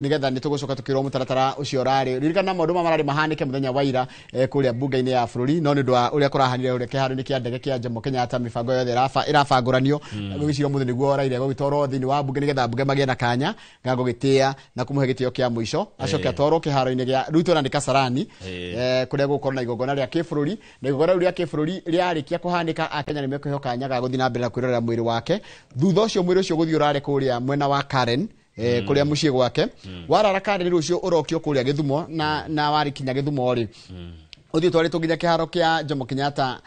Nigetha nĩ tũgũcoka tũkĩrwo mũtaratara ũcio ũrarĩ. Ririkana maũndũ maya mararĩ mahanĩke mũthenya wa ira kũrĩa mbunge-inĩ ya bũrũri, no nĩ ũndũ wa ũrĩa kũrahanire ũrĩa kĩharo-inĩ kĩa ndege kĩa Jomo Kenyatta, mĩbango yothe ĩrabangũranio. Ngwĩciria ũmũthĩ nĩguo Raila egũgĩtwarwo thĩinĩ wa mbunge nĩgetha mbunge magĩe na kanya ga gũgĩtĩa na kũmũhe gĩtĩo kĩa mũico, acoke atwarwo kĩharo-inĩ gĩa rĩu tũrona nĩ Kasarani, kũrĩa gũgũkorwo na igongona rĩa kĩbũrũri. Na igongona rĩu rĩa kĩbũrũri rĩarĩkia kũhanĩka, Akenya nĩ mekũheo kanya ga gũthiĩ na mbere na kwĩrorera mwĩrĩ wake. Thutha ũcio mwĩrĩ ũcio gũthiĩ ũrare kũrĩa mwena wa Karen, kũrĩa mũciĩ gwake. Warara Karen, rũciũ ũrokio kũrĩa Gĩthumo, na warĩkinya Gĩthumo rĩ, ũthiĩ ũtwarĩtwo nginya kĩharo kĩa Jomo Kenyatta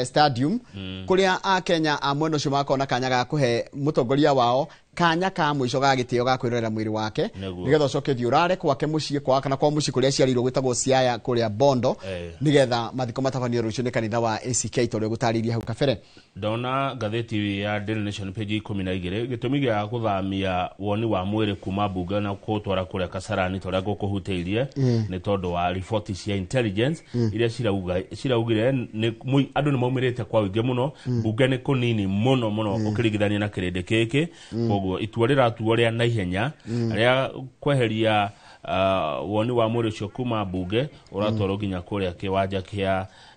Stadium, kũrĩa Akenya a mwena ũcio magakorwo na kanya ga kũhe mũtongoria wao kanya ka mũico ga gĩtĩo ga kwĩrorera mwĩrĩ wake, nĩgetha ũcoke ũthiĩ ũrare gwake mũciĩ kwa kana kwa mũciĩ kũrĩa aciarĩirwo gwĩtagwo Siaya kũrĩa Bondo, nĩgetha mathiko matabanio rũciũ nĩ kanitha wa ACK ta ũrĩa gũtarĩirie hau kabere. Ndona ngathĩti ya Daily Nation page 12, gĩtũmi gĩa gũthamia woni wa mwĩrĩ kuma mbunge na kũũtwara kũrĩa Kasarani ta ũrĩa ngũkũhutĩirie nĩ tondũ wa riboti cia intelligence iria ciraugire nĩ andũ nĩ maumĩrĩte kwa ũingĩ mũno, mbunge nĩ kũnini mũno mũno ũkĩringithania na kĩrĩndĩ gĩkĩ. Koguo itua rĩratuo rĩa naihenya rĩa kweheria woni wa mwĩrĩ ũcio kuma mbunge ũratwarwo nginya kũrĩa kĩwanja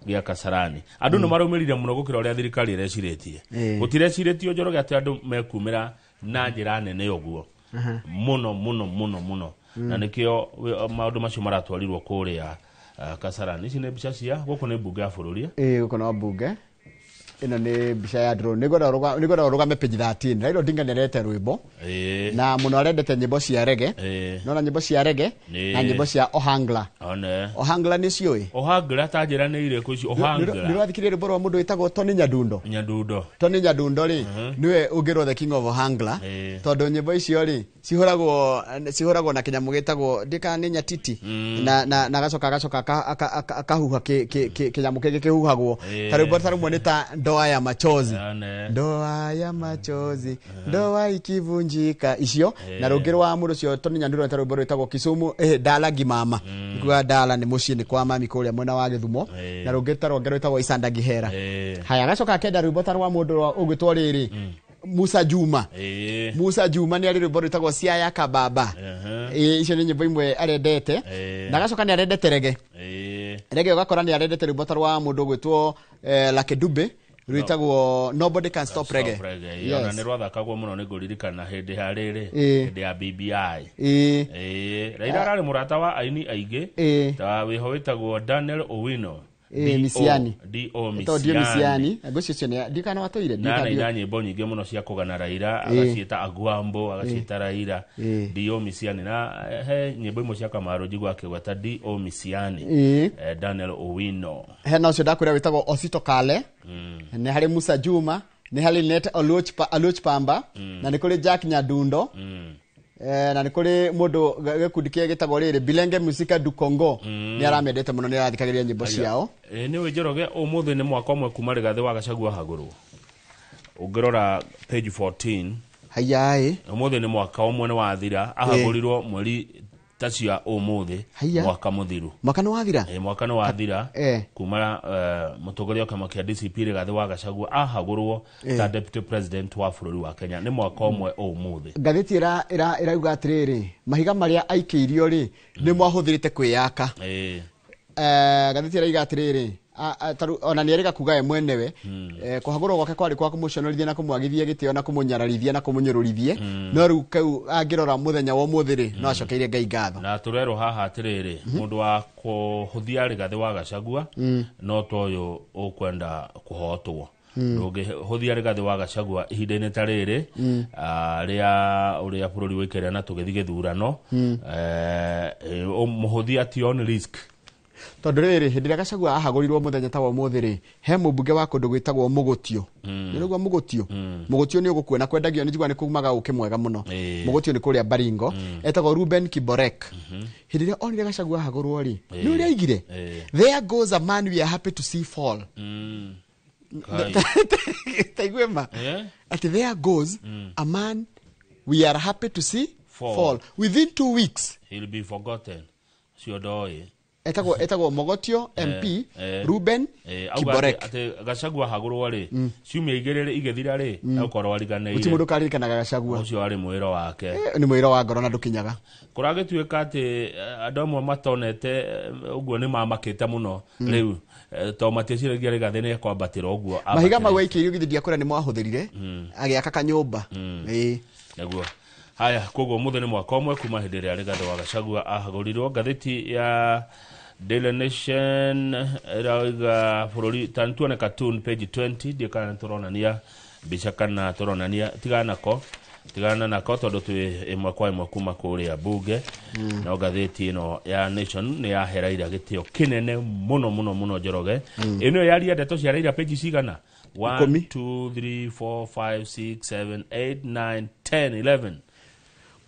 gĩa Kasarani. Andũ nĩ maraumĩrire mũno gũkĩra ũrĩa thirikari ĩrecirĩtie. Gũtirecirĩtio, Njoroge, atĩ andũ mekumĩra na njĩra nene ũguo mũno mũno mũno mũno, na nĩkĩo maũndũ macio maratwarirwo kũrĩa Kasarani. Ici nĩ mbica cia gũkũ nĩ mbunge ya bũrũri. Ĩĩ, gũkũ no mbunge. Ĩno nĩ mbica ya drone. Nĩngwenda ũrũgame page 13. Raila Odinga nĩarete rwĩmbo na mũno arendete nyĩmbo cia reggae. Nona nyĩmbo cia reggae na nyĩmbo cia ohangla. One. Ohangla nĩ ciũĩ? Ohangla, ta njĩra nĩ irĩkũ icio ohangla? Nĩ ũrathikĩrĩria rwĩmbo rwa mũndũ wĩtagwo Tony Nyadundo? Nyadundo. Tony Nyadundo rĩ, nĩwe ũngĩrwo the king of ohangla, tondũ nyĩmbo icio rĩ cihũragwo na kĩnyamũ gĩtagwo ndika nĩ nyatiti, na agacoka akahuha kĩnyamũ kĩngĩ kĩhuhagwo. Ta rwĩmbo ta rũmwe nĩ ta "Ndoa ya Machozi". One. "Ndoa ya machozi, ndoa ikivunjika", icio. Na rũngĩ rwa mũndũ ũcio Tony Nyadundo ta rwĩmbo rwĩtagwo "Kisumu Dala Gimama", kuga Dala nĩ mũciĩ, nĩ kwa mami kũrĩa mwena wa Gĩthumo. Na rũngĩ ta rwangĩ rwĩtagwo "Isandagihera". Haya, agacoka akenda rwĩmbo ta rwa mũndũ ũgwĩtwo rĩrĩ Musa Juma. Musa Juma nĩ arĩ rwĩmbo rwĩtagwo "Siaya Kababa". Ĩĩ, icio nĩ nyĩmbo imwe arendete. Na agacoka nĩ arendete reggae. Reggae ũgakora nĩ arendete rwĩmbo ta rwa mũndũ ũgwĩtwo Lucky Dube rwĩtagwo "Nobody Can Stop Reggae". Stop Reggae. Ona nĩ rwathakagwo mũno, nĩ ngũririkana hĩndĩ ya rĩrĩ, hĩndĩ ya BBI. Raila ararĩ mũrata wa aini aingĩ ta wĩho wĩtagwo Daniel Owino. Misiani. D.O. Ĩtagwo Dio Misiani. Misiani. Ngwĩciria ũcio nĩ ndikana watũire. Na anaina nyĩmbo nyingĩ mũno cia kũgana Raila, agaciĩta Agwambo, agaciĩta Raila. D.O. Misiani, na he nyĩmbo imwe cia Kamaru njigua akĩgweta D.O. Misiani. Daniel Owino. Hena ũcio ndakwĩra wĩtagwo Osito Kale, nĩ harĩ Musa Juma, nĩ harĩ Net Oluoch, Oluoch Pamba, na nĩ kũrĩ Jack Nyadundo, na nĩ kũrĩ mũndũ gĩkundi kĩrĩa gĩtagwo rĩrĩ Bilenge Musika du Congo. Nĩ aramendete mũno, nĩ arathikagĩrĩria nyĩmbo ciao. Nĩ wĩ, Njoroge, ũmũthĩ nĩ mwaka ũmwe kuma Rigathĩ wa Gachagua hagũrwo. Ũngĩrora page 14. Hayaĩ. Ũmũthĩ nĩ mwaka ũmwe nĩ wathira ahagũrirwo, mweri ta cia ũmũthĩ. Haiya. Mwaka mũthiru. Mwaka nĩ wathira. Mwaka nĩ wathira kuma mũtongoria wa kĩama kĩa DCP Rigathĩ wa Gachagua ahagũrwo ta deputy president wa bũrũri wa Kenya. Nĩ mwaka ũmwe ũmũthĩ. Ngathĩti ĩrauga atĩrĩrĩ, mahiga marĩa aikĩirio rĩ nĩ mwahũthĩrĩte kwĩyaka. Ngathĩti ĩraiga atĩrĩrĩ, ona nĩ erĩga kuga we mwenewe kũhagũrwo gwake kwarĩ kwa kũmũconorithia na kũmwagithia gĩtĩo na kũmũnyararithia na kũmũnyũrũrithie, no rĩu kau angĩrora mũthenya wa ũmũthĩ rĩ, no acokeire Ngai ngatho. Na tũrerwo haha atĩrĩrĩ, mũndũ wa kũhũthia Rigathĩ wa Gachagua no ta ũyũ ũkwenda kũhotwo. Ndũngĩhũthia Rigathĩ wa Gachagua ihinda-inĩ ta rĩrĩ rĩa ũrĩa bũrũri ũikaire na tũgĩthiĩ gĩthurano. Mũhũthia ti on risk. Tondũ rĩrĩ, hĩndĩ ĩrĩa Gachagua ahagũrirwo mũthenya ta wa ũmũthĩ rĩ, he mũmbunge wa kũndũ gwĩtagwo Mũgũtio. Nĩ ũraigua Mũgũtio? Mũgũtio nĩ ũgũkuona kwendagio, nĩ njiguaga nĩ kumaga ũkĩ mwega mũno. Mũgũtio nĩ kũrĩa Baringo. Etagwo Ruben Kiborek. Hĩndĩ ĩrĩa onire Gachagua ahagũrwo rĩ, nĩ ũrĩa aigire, "There goes a man we are happy to see fall." Kai. Taigue ma atĩ "There goes a man we are happy to see fall." Fall. Within 2 weeks He'll be forgotten. Cio ndoĩ. Etagwo Mogotio MP Ruben Kiborek. Atĩ Gachagua hagũrwo rĩ, ciumia igĩrĩ igĩthira rĩ, egũkorwo ariganĩire. Gũtirĩ mũndũ karirikanaga Gachagua. Ũcio warĩ mwĩro wake. Nĩ mwĩro wa ngoro na ndũkinyaga. Kũragĩtuĩka atĩ andũ amwe matonete ũguo nĩ mamakĩte mũno rĩu, to matieciragia Rigathĩ nĩ ekwambatĩra ũguo. Mahiga mau aikĩirio githĩ ndiakwĩra nĩ mwahũthĩrire agĩaka kanyũmba. Nĩguo. Haya, koguo mũthĩ nĩ mwaka ũmwe kuma hĩndĩ ĩrĩa Rigathĩ wa Gachagua ahagũrirwo. Ngathĩti ya Daily Nation ĩrauga bũrũri ta tuone cartoon page 20, ndiĩ kana nĩtũronania mbica kana tũronania, tigana nako tondũ twĩ ĩmwe kwa ĩmwe kuma kũrĩa bunge. No ngathĩti ĩno ya Nation nĩ yahe Raila gĩtĩo kĩnene mũno mũno mũno. Njoroge, ĩno yaria ndeto cia Raila page cigana? 1 2 3 4 5 6 7 8 9 10 11.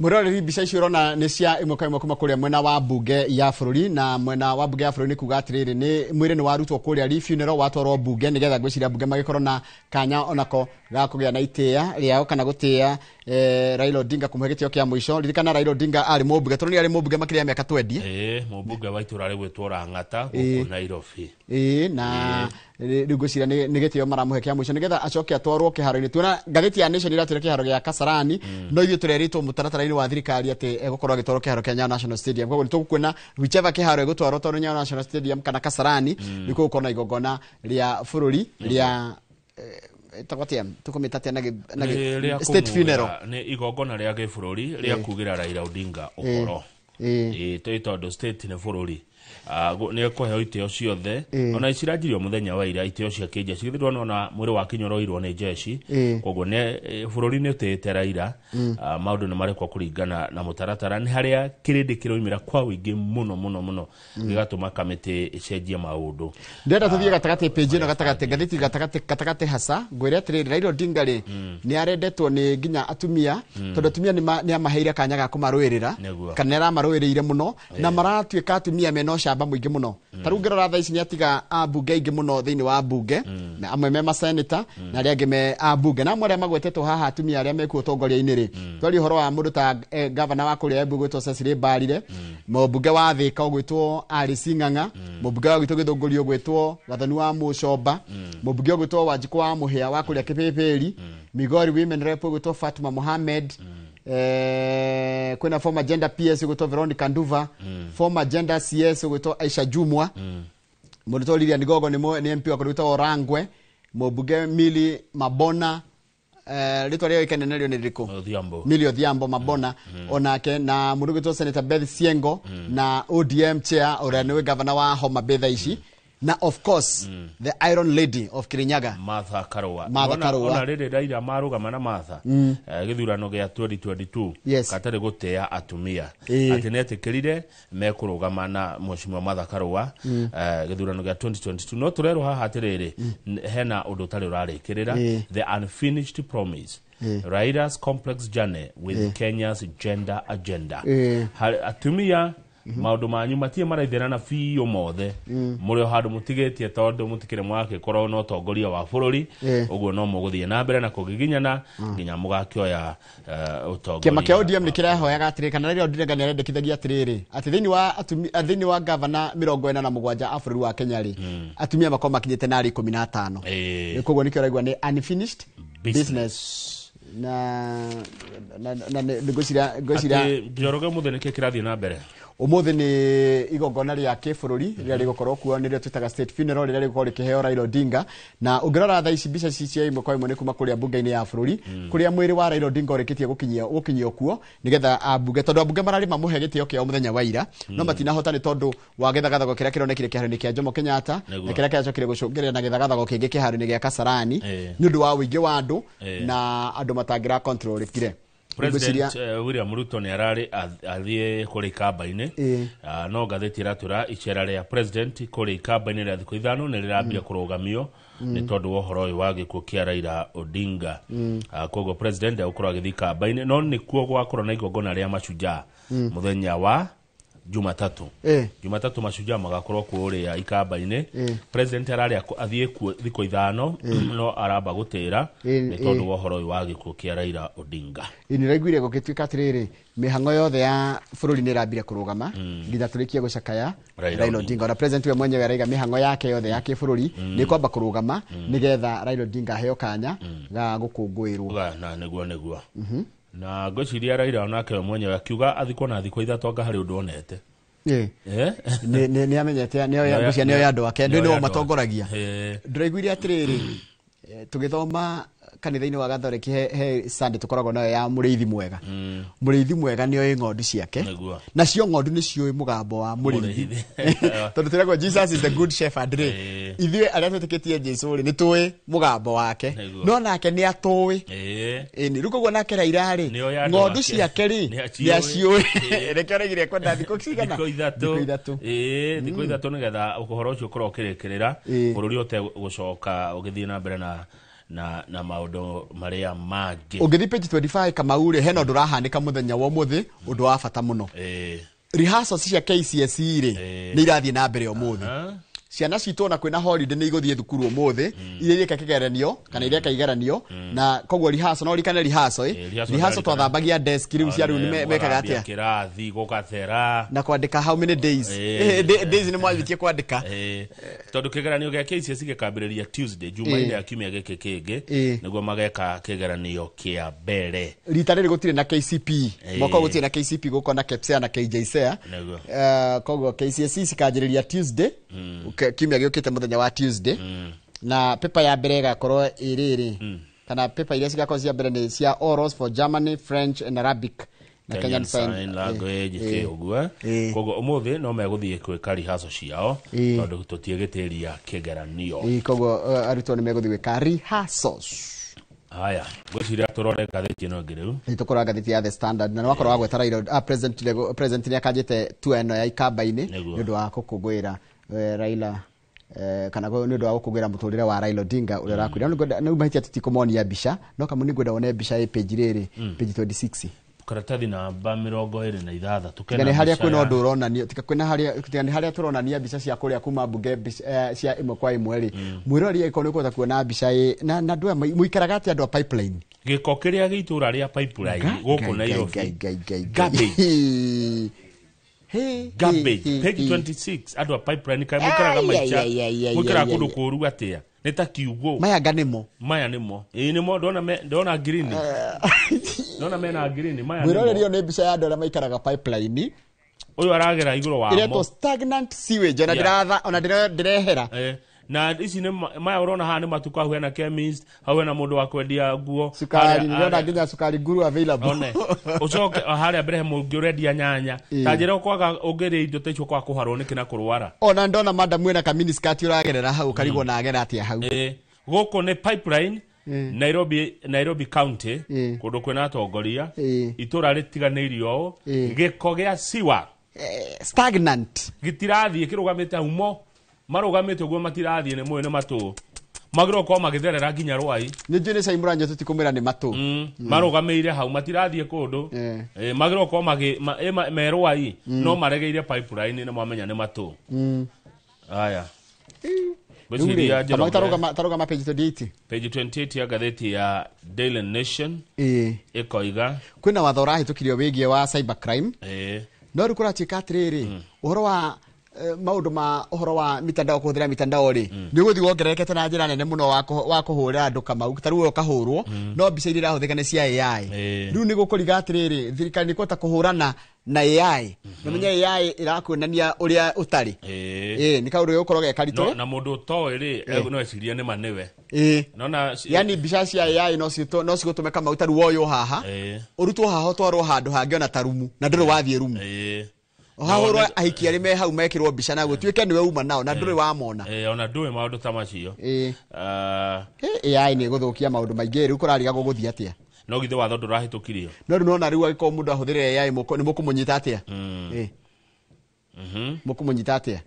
Mwĩroreri, mbica icio ũrona nĩ cia ĩmwe kwa ĩmwe kuma kũrĩa mwena wa bunge ya bũrũri, na mwena wa bunge ya bũrũri nĩ kuga atĩrĩrĩ, nĩ mwĩrĩ nĩ warutwo kũrĩa Lee funeral watwarwo bunge, nĩgetha ngwĩciria bunge magĩkorwo na kanya onako ga kũgĩa na itĩĩa rĩao kana gũtĩĩa Raila Odinga, kũmũhe gĩtĩo kĩa mũico. Ririkana Raila Odinga arĩ mũmbunge, tondũ nĩ arĩ mũmbunge makĩria ya mĩaka 20. Ĩĩ, mũmbunge wa itũra rĩgwĩtwo Lang'ata gũkũ Nairobi. Ĩĩ, na rĩu ngwĩciria nĩ gĩtĩo maramũhe kĩa mũico nĩgetha acoke atwarwo kĩharo-inĩ. Tuona ngathĩti ya Nation iratwĩra kĩharo gĩa Kasarani, no ithuĩ tũrerĩtwo mũtaratara-inĩ wa thirikari atĩ egũkorwo agĩtwarwo kĩharo kĩa Nyayo National Stadium. Koguo nĩtũgũkuona whichever kĩharo egũtwarwo, tondũ Nyayo National Stadium kana Kasarani, nĩ gũgũkorwo na igongona rĩa bũrũri rĩa ĩtagwo atĩa, tũkũmĩta atĩa na Nĩ rĩa state funeral. Nĩ igongona rĩa gĩbũrũri rĩa kugĩra Raila Odinga ũhoro. Ĩĩ, tondũ state nĩ bũrũri. Nĩ ekũheo itĩo ciothe, ona ciranjirio mũthenya wa ira itĩo cia kĩnjeshi, githĩ ndona mwĩrĩ wa kinyoroirwo nĩ jeshi. Koguo nĩ bũrũri nĩ ũtĩĩte Raila. Maũndũ nĩ marekwo kũringana na mũtaratara, nĩ harĩa kĩrĩndĩ kĩroimĩra kwa ũingĩ mũno mũno mũno, gĩgatũma kamĩtĩ ĩcenjie maũndũ. Ndĩrenda tũthiĩ gatagatĩ, page ĩno gatagatĩ, ngathĩti gatagatĩ, gatagatĩ hasa. Ngwĩre atĩrĩrĩ, Raila Odinga rĩ, nĩ arendetwo nĩ nginya atumia, tondũ atumia nĩ amaheire kanya ga kũmarũĩrĩra, kana nĩ aramarũĩrĩire mũno, na maratuĩka atumia mena ũcamba mũingĩ mũno. Ta rĩu ngĩrora thaa ici nĩ atiga ambunge aingĩ mũno thĩinĩ wa bunge, na amwe me maseneta na arĩa angĩ me ambunge, na amwe arĩa magwetetwo haha atumia arĩa mekuo ũtongoria-inĩ rĩ, twaria ũhoro wa mũndũ ta gavana wa kũrĩa Embu gwĩtwo Cecily Mbarire, mũmbunge wa Thĩka ũgwĩtwo Alice Ng'ang'a, mũmbunge wa gwitũ Gĩthũngũri ũgwĩtwo Gathoni wa Mũcomba, mũmbunge ũgwĩtwo Wanjikũ wa Mũhĩa wa kũrĩa Kĩbĩbĩri, Migori Women Rep ũgwĩtwo Fatuma Mohamed, kwĩna former gender PS ũgwĩtwo Veronica Nduva, former gender CS ũgwĩtwo Aisha Jumwa, mũndũ to Lilian Gogo nĩ MP wa kũndũ gwĩtagwo Rangwe, mũmbunge Milly Mabona, rĩtwa rĩao ĩkaine narĩo nĩ rĩrĩkũ? Odhiambo. Milly Odhiambo Mabona onake, na mũndũ ũgwĩtwo Senator Beth Siengo, na ODM chair ũrĩa nĩwe governor wa Homa Bay thaa ici, na of course the Iron Lady of Kirinyaga, Martha Karua. Martha Karua. Ona rĩrĩ Raila marũgama na Martha gĩthurano gĩa 2022, katarĩ gũtĩa atumia, atĩ nĩetĩkĩrire mekũrũgama na Mheshimiwa Martha Karua gĩthurano gĩa 2022. No tũrerwo haha atĩrĩrĩ, hena ũndũ ũtarĩ ũrarĩkĩrĩra, the unfinished promise, Raila's complex journey with Kenya's gender agenda. Atumia, maũndũ manyu matirĩ maraithĩrana biũ mothe, mũrĩ o handũ mũtigĩtie, tondũ mũtikĩrĩ mwagĩkorwo na ũtongoria wa bũrũri. Ũguo no mũgũthiĩ na mbere na kũgiginyana nginya mũgakĩoya ũtongoria. Kĩama kĩa ODM nĩ kĩrahoyaga atĩrĩ, kana Raila Odinga nĩ arendekithagia atĩrĩrĩ, atĩ thĩinĩ wa atumia, thĩinĩ wa gavana 47 a bũrũri wa Kenya rĩ, atumia makorwo makinyĩte narĩ 15. Koguo nĩkĩo ũraigua nĩ unfinished business. Business. Na ngwĩciria Atĩ Njoroge, mũthĩ nĩkĩ kĩrathiĩ na mbere? Ũmũthĩ nĩ igongona rĩa kĩbũrũri rĩrĩa rĩgũkorwo kuo, nĩrĩo twĩtaga state funeral, rĩrĩa rĩgũkorwo rĩkĩheo Raila Odinga. Na ũngĩrora thaa ici, mbica ici cia ĩmwe kwa ĩmwe nĩ kuma kũrĩa bunge-inĩ ya bũrũri, kũrĩa mwĩrĩ wa Raila Odinga ũrĩkĩtie gũkinyio kuo, nĩgetha ambunge, tondũ ambunge mararĩ mamũhe gĩtĩo kĩao mũthenya wa ira, no matinahota nĩ tondũ wa gĩthagathago kĩrĩa kĩronekire kĩharo-inĩ kĩa Jomo Kenyatta, na kĩrĩa kĩracokire gũcũngĩrĩria na gĩthagathago kĩngĩ kĩharo-inĩ gĩa Kasarani, nĩ ũndũ wa ũingĩ wa andũ na andũ matangĩra control-ĩkire. President William Ruto nĩ ararĩ athiĩ kũrĩ ikamba-inĩ. No ngathĩti ĩratwĩra icera rĩa president kũrĩ ikamba-inĩ rĩa thikũ 5 nĩ rĩrambire kũrũgamio nĩ tondũ wa ũhoro ũyũ wa gĩkuũ kĩa Raila Odinga. Koguo president egũkorwo agĩthiĩ ikamba-inĩ, no nĩkuo gwakorwo na igongona rĩa mashujaa mũthenya wa Jumatatu. Jumatatu mashujaa magakorwo kũrĩa Ikamba-inĩ. President ararĩa athiĩ kuo thikũ 5 no aramba gũtĩra nĩ tondũ wa ũhoro ũyũ wa gĩkuũ kĩa Raila Odinga. Nĩraiguire gũgĩtuĩka atĩrĩrĩ, mĩhang'o yothe ya bũrũri nĩ ĩrambire kũrũgama nginya tũrĩkie gũcakaya Raila Odinga. Ona president we mwenyewe araiga mĩhang'o yake yothe ya kĩbũrũri nĩ kwamba kũrũgama nĩgetha Raila Odinga aheo kanya ga gũkũngũĩrwo. Na nĩguo. Na ngwĩciria Raila onake we mwenyewe akiuga athikwo na thikũ 3 anga harĩ ũndũ onete. Nĩ amenyete nĩoĩ andũ ake, nĩo matongoragia. Ndĩraiguire atĩrĩrĩ, tũgĩthoma kanitha-inĩ wa Gathoreki he Sunday tũkoragwo nayo ya mũrĩithi mwega. Mũrĩithi mwega nĩoĩ ng'ondu ciake, nacio ng'ondu nĩciũĩ mũgambo wa mũrĩithi. Tondũ tũragwo Jesus is the good shepherd rĩ, ithuĩ arĩa twĩtĩkĩtie Jesũ rĩ nĩtũĩ mũgambo wake, no nake nĩatũĩ. Rĩu koguo nake Raila rĩ, ng'ondu ciake rĩ nĩaciũĩ. Reke araigire kwenda thikũ cigana? Thikũ 3. Thikũ 3 nĩgetha ũhoro ũcio ũkorwo ũkĩrĩkĩrĩra, bũrũri ũte gũcoka ũgĩthiĩ na mbere na maũndũ marĩa mangĩ. Ũngĩthiĩ page 25 Kamau rĩ, hena ũndũ ũrahanĩka mũthenya wa ũmũthĩ, ũndũ wa bata mũno. Rehearsals cia KCSE rĩ nĩ irathiĩ na mbere ũmũthĩ. Ciana citũ ona kwĩna holiday nĩ igũthiĩ thukuru ũmũthĩ, iria ireka kĩgeranio kana ireka igeranio, na koguo rehearsal no ũririkane rehearsal, rehearsal twathambagia desk rĩu cia rĩu mekaga atĩa? Kĩrathi gũgathera na kwandĩka how many days? Days nĩ mwambĩtie kwandĩka. Tondũ kĩgeranio gĩa KCSE gĩkambĩrĩria Tuesday, Jumaine ya kiumia gĩkĩ kĩngĩ, nĩguo mageka kĩgeranio kĩa mbere. Rita rĩrĩ gũtirĩ na KCP, mwaka gũtirĩ na KCP, gũkorwo na KPSEA na KJSEA. Koguo KCSE cikanjĩrĩria Tuesday, kiumia gĩũkĩte mũthenya wa Tuesday, na paper ya mbere ĩgakorwo ĩrĩrĩ, kana paper iria cigakorwo cia mbere nĩ cia orals for Germany, French and Arabic na Kenyan Sign Language kĩũguo. Koguo ũmũthĩ no megũthiĩ gwĩka rehearsal ciao tondũ tũtiĩgĩtĩria kĩgeranio. Koguo arutwo nĩ megũthiĩ gwĩka rehearsals. Haya, ngwĩciria tũrore ngathĩti ĩno ĩngĩ rĩu. Nĩ tũkũrora ngathĩti ya The Standard, na nĩwakorwo wagweta Raila, president nĩakanjĩte tour ĩno ya Ikamba-inĩ nĩ ũndũ wa gũkũngũĩra Raila, kana nĩ ũndũ wa gũkũngũĩra mũtũrĩre wa Raila Odinga ũrĩa ũrakuire. No mahĩtia tũtikũmonia mbica, no kamũ nĩngwenda wone mbica ĩ page rĩrĩ, page 26. Karatathi namba 26. Tiga nĩ harĩa kwĩna ũndũ ũronanio, tiga kwĩna harĩa, tiga nĩ harĩa tũronania mbica cia kũrĩa kuma mbunge cia ĩmwe kwa ĩmwe rĩ. Mwĩroreri angĩkorwo nĩ ũkũhota kuona mbica ĩ, na andũ aya mũikaraga atĩa andũ a Pipeline? Gĩko kĩrĩa gĩ itũũra rĩa Pipeline gũkũ Nairobi. Garbage. Garbage. Page 26 andũ a Pipeline kaĩ mũikaraga maica, mũikaraga kũndũ kũũru atĩa? Nĩ ta kiugũ. Maya nga nĩmo. Maya nĩmo. Ĩĩ nĩmo, ndona green. Ndona mena green, maya nĩmo. Mwĩroreri ũyũ nĩ mbica ya andũ arĩa maikaraga Pipeline. Ũyũ aragera igũrũ wa mo. Ĩretwo stagnant sewage, ona ndĩratha, ona ndĩrehera. Na ici nĩ maya ũrona haha nĩ matuka, hau hena chemist, hau hena mũndũ wa kwendia nguo. Cukari, ndĩrona nginya cukari nguru available. One. Ũcoke harĩa mbere he mũngĩ ũrendia nyanya. Ta njĩra ũkwaga ũngĩrĩa indo ta icio kwaga kũharwo nĩkĩ na kũrwara. Ona ndona madam wĩna ka mini skirt ũragerera hau, ũkarigwo na agera atĩa hau. Gũkũ nĩ Pipeline, Nairobi County, kũndũ kwĩna atongoria, itũũra rĩtiganĩirio ũũ, gĩko gĩa siwa. Stagnant. Gĩtirathiĩ kĩrũgamĩte hau mo. Marũgamĩte ũguo matirathiĩ nĩ mũĩ nĩ matũ. Magĩrĩirwo gũkorwo magĩtherera nginya Rwai. Nĩ njũĩ nĩ cai mũranyua tũtikũmwĩra nĩ matũ. Marũgamĩire hau matirathiĩ kũndũ. Magĩrĩirwo gũkorwo me Rwai, no maregeire Pipeline nĩ mwamenya nĩ matũ. Haya. Ngwĩciria Njoroge. Tarũgama page 28. Page 28 ya ngathĩti ya Daily Nation. Ĩkoiga. Kwĩna watho ũrahĩtũkirio wĩgiĩ wa cybercrime. No rĩu kũratuĩka atĩrĩrĩ, ũhoro wa maũndũ ma ũhoro wa mitandao, kũhũthĩra mitandao rĩ, nĩ ũgũthiĩ wongererekete na njĩra nene mũno wa kũhũra andũ Kamau, ta rĩu ũkahũrwo, no mbica iria irahũthĩka nĩ cia AI. Rĩu nĩ gũkũriga atĩrĩrĩ, thirikari nĩ ĩkũhota kũhũrana na AI. Na menye AI ĩrakuonania ũrĩa ũtarĩ. Nĩ kaũndũ gegũkorwo ge karitũ. Na mũndũ ũtoĩ rĩ, no ecirie nĩ ma nĩwe. Yaani mbica cia AI no cigũtũme Kamau ta rĩu woywo haha, ũrutwo haha ũtwarwo handũ hangĩ ona ta rumu, na ndũrĩ wathiĩ rumu. Hahũrwo ahiki arĩa me hau mekĩrwo mbica na gũtuĩke nĩwe uma nao na ndũrĩ wamona. Ona ndũĩ maũndũ ta macio. AI nĩ ĩgũthũkia maũndũ maingĩ, rĩu kũrarigagwo gũthiĩ atĩa? No githĩ watho ndũrahĩtũkirio? No rĩu nona rĩu angĩkorwo mũndũ ahũthĩre AI nĩ mũkũmũnyita atĩa? Mũkũmũnyita atĩa?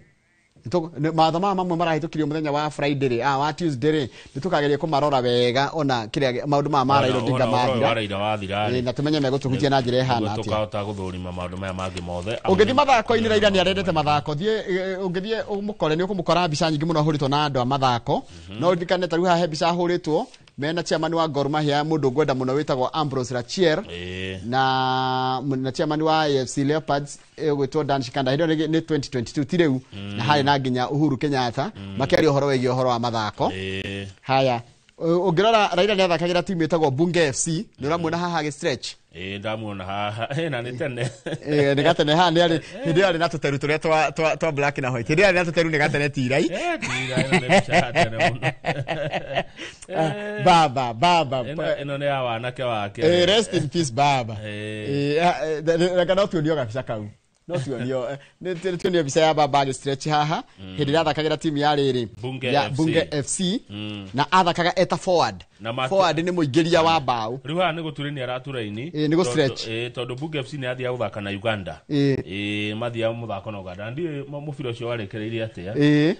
Mawatho maya mamwe marahĩtũkirio mũthenya wa Friday rĩ, wa Tuesday rĩ, nĩ tũkageria kũmarora wega ona kĩrĩa maũndũ maya ma Raila Odinga mathira. Na tũmenye megũtũhutia na njĩra ĩhana atĩa. Tũkahota gũthũrima maũndũ maya mangĩ mothe. Ũngĩthiĩ mathako-inĩ, Raila nĩ arendete mathako. Thiĩ ũngĩthiĩ ũmũkore nĩ ũkũmũkora mbica nyingĩ mũno ahũrĩtwo na andũ a mathako. No ũririkane ta rĩu haha he mbica ahũrĩtwo mena chairman wa Gor Mahia mũndũ ngwenda mũno wĩtagwo Ambrose Rachier na chairman wa AFC Leopards ũgwĩtwo Dan Shikanda. Hĩndĩ ĩyo nĩ 2022 ti rĩu, na harĩ na nginya Uhuru Kenyatta makĩaria ũhoro wĩgiĩ ũhoro wa mathako. Haya, ũngĩrora Raila nĩ athakagĩra timu ĩtagwo Bunge FC, nĩ ũramuona haha agĩ stretch. Ĩĩ, ndamuona haha na nĩ tene. Nĩ gatene haha nĩ arĩ hĩndĩ ĩyo arĩ na tũteru tũrĩa twa black na white. Hĩndĩ ĩyo arĩ na tũteru nĩ gatene tirai. Tira, ĩno nĩ mbica ya tene mũno. Baba baba. Ĩno nĩ ya wanake wake. Rest in peace baba. Reke no tuonio gabica kau, no tuonio nĩ tuonio mbica ya baba agĩ stretch haha hĩndĩ ĩrĩa athakagĩra timu ya rĩrĩ Bunge ya FC. Bunge FC, na athakaga eta forward. Forward nĩ mũingĩria wa mbaũ. Rĩu haha nĩ gũturania araturaini. Ĩĩ, nĩ gũ-stretch. Tondũ Bunge FC nĩ yathiaga gũthaka na Uganda. Ĩĩ, mathiaga mũthako na Uganda. Ndiũĩ mũbira ũcio warĩkĩrĩirie atĩa.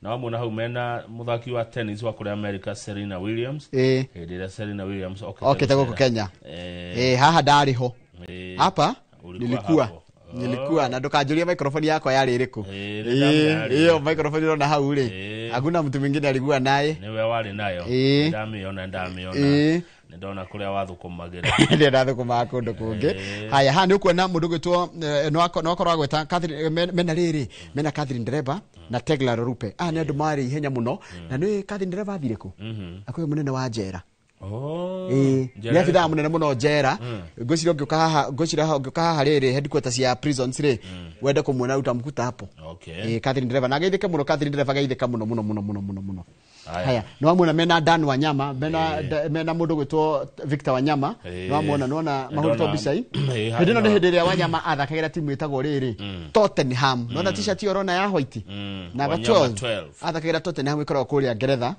Na wamuona hau mena mũthaki wa tennis wa kũrĩa America, Serena Williams, hĩndĩ ĩrĩa Serena Williams okĩte gũkũ Kenya. Haha ndarĩ ho. Hapa Ulikuwa nilikuwa hapo. Nilikuwa na ndukanjũrie microphone yakwa yarĩ ĩrĩkũ. Nĩ Ĩyo microphone ũrona hau rĩ, hakuna mtu mwingine alikuwa naye. Nĩwe warĩ nayo. Ndamĩona, ndamĩona. Nĩ ndona kũrĩa wathũkũmagĩra. Ndĩ ndathũkũmaga kũndũ kũngĩ. Haya, haha nĩ ũkuona mũndũ ũgwĩtwo no akorwo agwĩta Catherine, mena rĩrĩ mena Catherine Ndereba na Tegla Lorupe. Aya nĩ andũ marĩ ihenya mũno, na nĩ Catherine Ndereba athire kũ akwĩ mũnene wa njera. Oh, Ĩĩ, njera nĩ abithaa mũnene mũno njera. Ngwĩciria ũngĩũka haha, ngwĩciria haha ũngĩũka haha rĩrĩ headquarters ya prisons rĩ, wende kũmuona utamkuta hapo. Ĩĩ, Catherine Ndereba na geithĩke mũno. Catherine Ndereba geithĩka mũno mũno mũno mũno mũno mũno. Haya. Haya, nĩ wamuona mena Dan Wanyama, mena mena mũndũ ũgwĩtwo Victor Wanyama. Nĩ wamuona, nĩwona mahũrĩtwo mbica i hĩndĩ ĩno nĩ hĩndĩ ĩrĩa Wanyama athakagĩra timu ĩtagwo rĩrĩ Tottenham. Nona t-shirt ĩyo ũrona ya white namba Wanyama 12. 12. Athakagĩra Tottenham ĩkoragwo kũrĩa Ngeretha.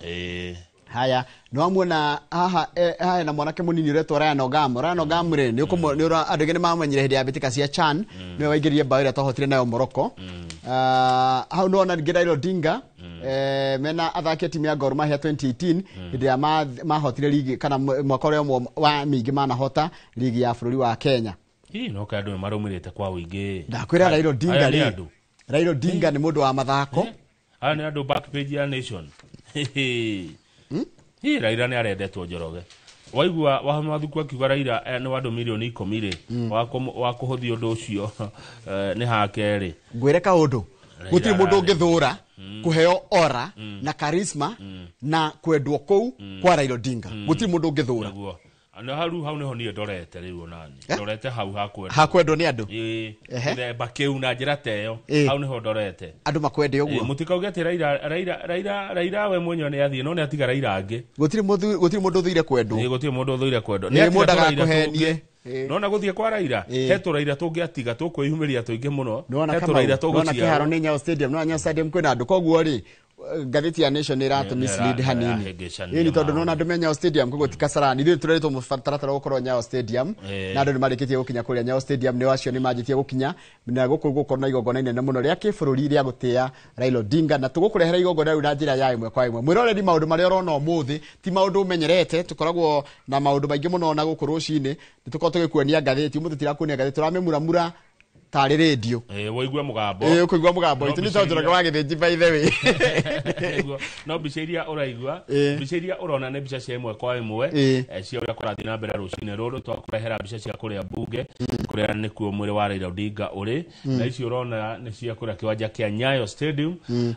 Haya, nĩ wamuona haha haha na mwanake mũnini ũretwo Ryan Ogam. Ryan Ogam rĩ, nĩ ũkũmũ- nĩ andũ aingĩ nĩ mamũmenyire hĩndĩ ya mbĩtĩka cia CHAN, nĩwe waingĩririe mbaũ ĩrĩa twahotire nayo Morocco. Hau nĩwona ningĩ Raila Odinga mena athaki a timu ya Gor Mahia 2018, hĩndĩ ĩrĩa mahotire ligi kana mwaka ũrĩa ũmwe wa mĩingĩ manahota ligi ya bũrũri wa Kenya. Ii, no kaĩ andũ nĩ marũmĩrĩte kwa ũingĩ. Ndakwĩra Raila Odinga Aya nĩ rĩ, andũ. Raila Odinga nĩ mũndũ wa mathako. Aya nĩ andũ back page ya Nation. Ii, Raila nĩ arendetwo Njoroge. Waigua Wamathuku akiuga Raila nĩ wa andũ mirioni 10 rĩ wa kũhũthia ũndũ ũcio nĩ hake rĩ. Ngwĩre kaũndũ, Raila gũtirĩ mũndũ ararĩ. ũngĩthũra kũheo ora na charisma na kwendwo kũu kwa Raila Odinga, gũtirĩ mũndũ ũngĩthũra. Nĩguo na hau hau nĩho niĩ ndorete rĩu onani. Ndorete hau hakwenda. Hakwendwo nĩ andũ. Ĩĩ, gĩthemba kĩu na njĩra ta ĩyo. Hau nĩho ndorete. Andũ makwende ũguo. Mũtikauge atĩ Raila we mwenyewe nĩ athiĩ, no nĩ atiga Raila angĩ. Gũtirĩ gũtirĩ mũndũ ũthũire kwendwo. Ĩĩ, gũtirĩ mũndũ ũthũire kwendwo. Nĩ Nĩ mũndũ atiga tũraira agakũhenie. tũngĩ. Nona gũthiĩ kwa Raila, he tũraira tũngĩatiga tũkwĩyumĩria tũingĩ mũno. Nĩwona He Kamau, tũraira nĩwona tũgũciarwo. kĩharo nĩ Nyayo Stadium, nĩwona Nyayo Stadium kwĩna andũ. Koguo rĩ, ngathĩti ya Nation nĩ ĩratũ mislead hanini. Ĩrahĩngĩcania Ĩĩ, nĩ tondũ maũndũ. nĩwona andũ me Nyayo Stadium, koguo ti Kasarani. Ithuĩ tũreretwo mũtaratara wa gũkorwo Nyayo Stadium, na andũ nĩ marĩkĩtie gũkinya kũrĩa Nyayo Stadium, nĩ acio nĩ manjĩtie gũkinya, na gũkũ gũkorwo na igongona inene mũno rĩa kĩbũrũri rĩa gũtĩa Raila Odinga, na tũgũkũrehera igongona rĩu na njĩra ya ĩmwe kwa ĩmwe. Mwĩroreri, maũndũ marĩa ũrona ũmũthĩ ti maũndũ ũmenyerete. Tũkoragwo na maũndũ maingĩ mũno na gũkũ rũcinĩ nĩ tũkoragwo tũgĩkuonia ngathĩti. Ũmũthĩ tirakuonia ngathĩti, tũramĩmuramura tarĩ rĩndio. Ĩĩ, wũigue mũgambo. Ĩĩ, ũkũigua mũgambo No witũ nĩ mbica tondũ Njoroge wa Gĩthĩnji, by the way. Nĩguo. No mbica iria ũraigua, mbica iria ũrona nĩ mbica cia ĩmwe kwa ĩmwe cia ũrĩa kũrathiĩ na mbere rũcinĩ rũrũ. Twakũrehera mbica cia kũrĩa mbunge kũrĩa nĩkuo mwĩrĩ wa Raila Odinga ũrĩ, na ici ũrona nĩ cia kũrĩa kĩwanja kĩa Nyayo Stadium.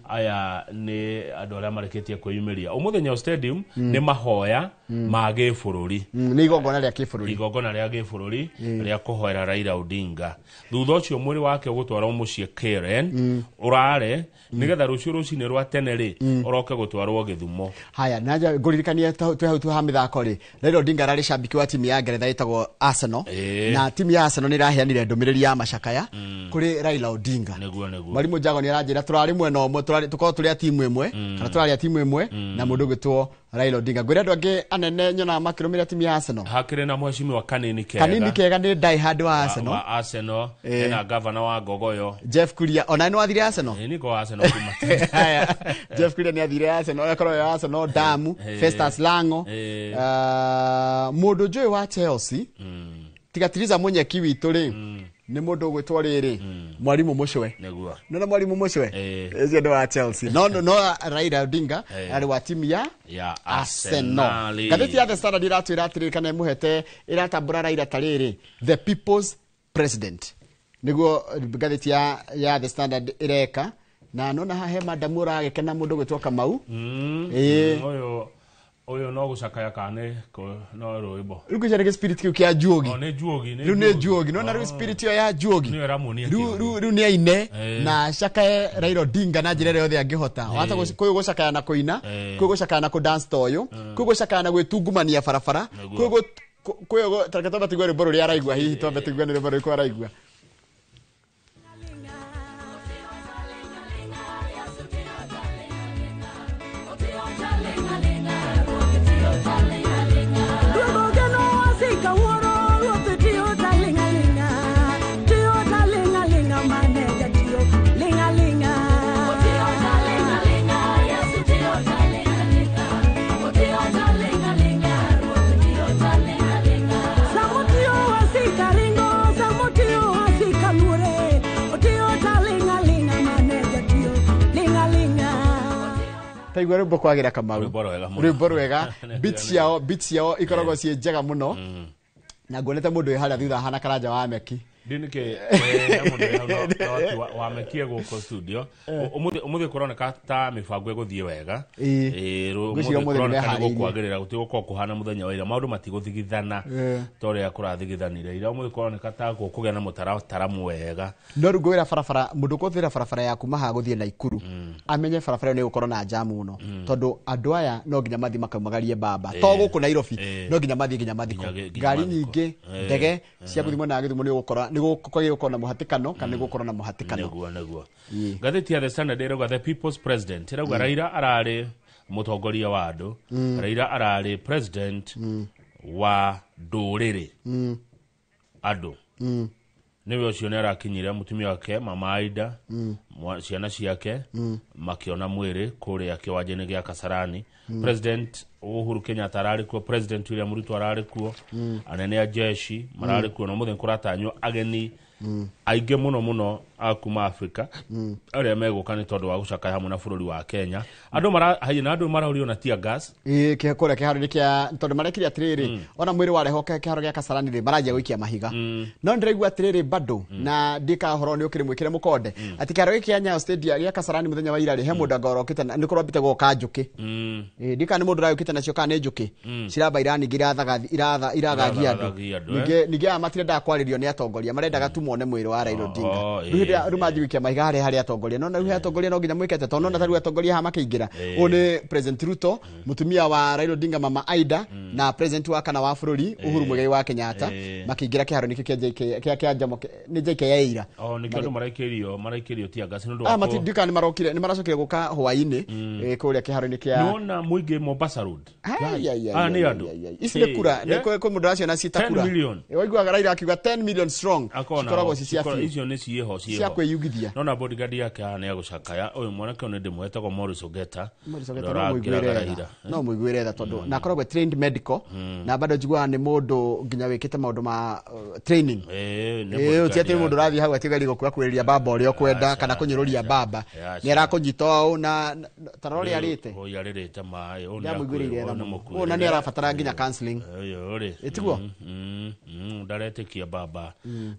Aya nĩ andũ arĩa marĩkĩtie kwĩyumĩria ũmũthĩ Nyayo Stadium nĩ mahoya ma gĩbũrũri. Nĩ igongona rĩa kĩbũrũri. Igongona rĩa gĩbũrũri rĩa kũhoera Raila Odinga. Thutha ũcio mwĩrĩ wake ũgũtwarwo mũciĩ Karen ũrare nĩgetha rũciũ rũcinĩ rwa tene rĩ ũroke gũtwarwo Gĩthumo. Haya, na ngũririkanie twĩ hau tu ha mĩthako rĩ, Raila Odinga ararĩ cambiki wa timu ya Ngeretha ĩtagwo Arsenal, na timu ya Arsenal nĩ ĩraheanire ndũmĩrĩri ya macakaya. Kũrĩ Raila Odinga. Nĩguo. Mwarimu Jago nĩ aranjĩra tũrarĩ mwena ũmwe, tũrarĩ tũkorwo tũrĩ a timu ĩmwe kana tũrarĩ a timu ĩmwe na mũndũ ũgwĩtwo Raila Odinga. Ngwĩre andũ angĩ anene nyonaga makĩrũmĩrĩra timu ya Arsenal. Hakĩrĩ na mheshimiwa Kanini Kega. Kanini Kega nĩ die hard wa Arsenal. Wa Arsenal. Ena gavana wa Ngogoyo. Jeff Kuria ona nĩ wathire Arsenal. Ĩ, niko wa Arsenal kuma tene. Haya, Jeff Kuria nĩ athire Arsenal, akorwo ya Arsenal Damu, Festus Lango. Mũndũ njũĩ wa Chelsea tiga Tiriza Munyeki witũ rĩ, nĩ mũndũ ũgwĩtwo rĩrĩ Mwarimu Mũcwe. Nĩguo. Nona Mwarimu Mũcwe ũcio nĩ wa Chelsea, no Raila Odinga arĩ wa timu ya ya Arsenal. Arsenal. Ngathĩti ya The Standard iratwĩra atĩrĩrĩ, kana ĩmũhete ĩratambũra Raila ta rĩrĩ the people's president, nĩguo ngathĩti ya The Standard ĩreka. Na nona haha he madamu ũragĩkena, mũndũ ũgwĩtwo Kamau. Ĩĩ. Ũyũ no gũcakaya kana no rwĩmbo. Rĩu ngwĩciria nĩ spirit kĩu kĩa Juogi. O, nĩ Juogi. Rĩu nĩ Juogi, nona rĩu spirit ĩyo ya Juogi Nĩyo ĩramuonia rĩu kĩo. Rĩu nĩ aine na cakae Raila Odinga na njĩra ĩrĩa yothe angĩhota. Wata kwĩ gũcakaya na kũina, kwĩ gũcakaya na kũdance ta ũyũ, kwĩ gũcakaya na gwĩtungumania barabara, Nĩguo. kwĩ tareke twambe tũigue rwĩmbo rũrĩa araigua. Hihi twambe tũigue nĩ rwĩmbo rũrĩkũ araigua. Duogo geno wasika wuoro ruoth tiyo talinga linga, tiyo talinga linga, maneja tiyo linga linga. Tiyo talinga linga, Yesu tiyo talinga linga, tiyo talinga linga, ruoth tiyo talinga linga. Samo tiyo wasika ringo, samo tiyo wasika luore, tiyo talinga linga, maneja tiyo linga linga. Taigua rwĩmbo kwagira Kamau. Rwĩmbo rwega mũno. Rwĩmbo rwega. Beats ciao ikoragwo ciĩ njega mũno, na nguonete mũndũ wĩ harĩa thutha ahana karanja wa meki. Ndinike wamekie gũkũ studio ũmũthĩ kũroneka ta mĩbango ĩgũthiĩ wega. Ĩĩ. Ĩĩ, Ngwĩciria ũmũthĩ ũmũthĩ kũroneka nĩ nĩmeharĩirie. gũkwagĩrĩra, gũtigũkorwo kũhana mũthenya wa ira, maũndũ matigũthigithana ta ũrĩa kũrathigithanire ira. Ũmũthĩ kũroneka ta gũkũgĩa na mũtaratara mwega. No rĩu ngwĩra barabara, mũndũ ũkũhũthĩra barabara ya kuma haha gũthiĩ Naikuru amenye barabara ĩyo nĩ ĩgũkorwo na jamu mũno, tondũ andũ aya no nginya mathiĩ makaumagarie baba to gũkũ Nairobi, no nginya mathiĩ nginya mathiko. Nginya Ngari mathiko. nyingĩ, ndege cia gũthiĩ mwena wa Gĩthumo, nĩ ũgũkora nĩ gũkwagĩrĩire gũkorwo na mũhatĩkano kana nĩ gũkorwo na mũhatĩkano. Nĩguo. Ĩĩ. Ngathĩti ya The Standard ĩrauga the people's president, ĩrauga Raila ararĩ mũtongoria wa andũ, Raila ararĩ president wa ndũrĩrĩ andũ. Nĩwe ũcio nĩ arakinyire mũtumia wake Mama Aida, ciana ciake makĩona mwĩrĩ kũrĩa kĩwanja-inĩ gĩa Kasarani. President Uhuru Kenyatta ararĩ kuo, President William Ruto ararĩ kuo, anene a jeshi mararĩ kuo, na ũmũthĩ nĩ kũratanywo ageni aingĩ mũno mũno a kuma Africa arĩa megũka nĩ tondũ wa gũcakaya hamwe na bũrũri wa Kenya. Andũ mara hayi na andũ maraũrio na tear gas. Ĩĩ, kũrĩa kĩharo-inĩ kĩa, tondũ marekire atĩrĩrĩ, ona mwĩrĩ warehwo kĩharo gĩa Kasarani rĩ, maranjia gũikia mahiga. No ndĩraigua atĩrĩrĩ bado na ndika ũhoro nĩ ũkĩrĩ mwĩkĩre mũkonde atĩ kĩharo gĩkĩ kĩa Nyayo Stadium gĩa Kasarani mũthenya wa ira rĩ, he mũndũ anga orokĩte nĩ kũrambĩte gũka njũkĩ. Ĩĩ, ndika nĩ mũndũ ũragĩũkĩte nacio kana nĩ njũkĩ ciramba iraningĩ irathagia andũ. Irathagia andũ. Ningĩ aya matirendaga kwarĩrio nĩ atongoria, marendaga tu mone mwĩrĩ wa Raila Odinga. Rĩu hĩndĩ ĩrĩa rĩu manjia gũikia mahiga harĩa harĩ atongoria, no rĩu he atongoria no nginya mwĩkete, tondũ nona ta rĩu atongoria haha makĩingĩra, ũyũ nĩ President Ruto, mũtumia wa Raila Odinga Mama Aida, na president wa kana wa bũrũri Uhuru Muigai wa Kenyatta makĩingĩra kĩharo-inĩ kĩu kĩa JK kĩa Jomo nĩ JKIA ira. O nĩkĩo andũ maraikĩrio tear gas nĩ ũndũ Ah, wa mati ndika nĩ marokire, nĩ maracokire gũka hwaĩ-inĩ kũrĩa kĩharo-inĩ kĩa nĩwona mũingĩ Mombasa Road. Ai, ai, ai, Ah, nĩ ai, andũ. ai, ai. Ici nĩ kura, nĩ kwĩ mũndũ araciona ciĩta 10 kura. million. Waiguaga Raila akiuga 10 million strong. Akona Cikoragwo ci cia biũ. Icio nĩ ciĩho Cia ciĩho kwĩyugithia. Nona bodyguard yake haha nĩ agũcakaya. Ũyũ mwanake ũyũ nĩ ndĩmwetagwo Morris Ogeta. Morris Ogeta, ũrĩa no mũiguĩre ũrakĩraga tha. Raila. No mũiguĩre tha, tondũ na akoragwo trained medical, na bado njiguaga nĩ mũndũ nginya wĩkĩte maũndũ ma training. Ĩĩ, nĩ Ĩĩ, bodyguard ti atĩ yake. mũndũ ũrathiĩ hau atigeria gũkuakuĩrĩria baba ũrĩa ũkwenda Aca, kana kũnyũrũria aca, baba. aca. Nĩ arakũnyita ũũ na ta rora ũrĩa arĩte. Ũyũ arĩrĩte maĩ, ũyũ nĩ Ndamũiguĩrĩire tha ũyũ nĩ mũno. mũkuĩrĩre. Ũyũ na nĩ arabatara nginya counseling. Ũyũ rĩ. Ĩ, tiguo? Ndaretĩkia baba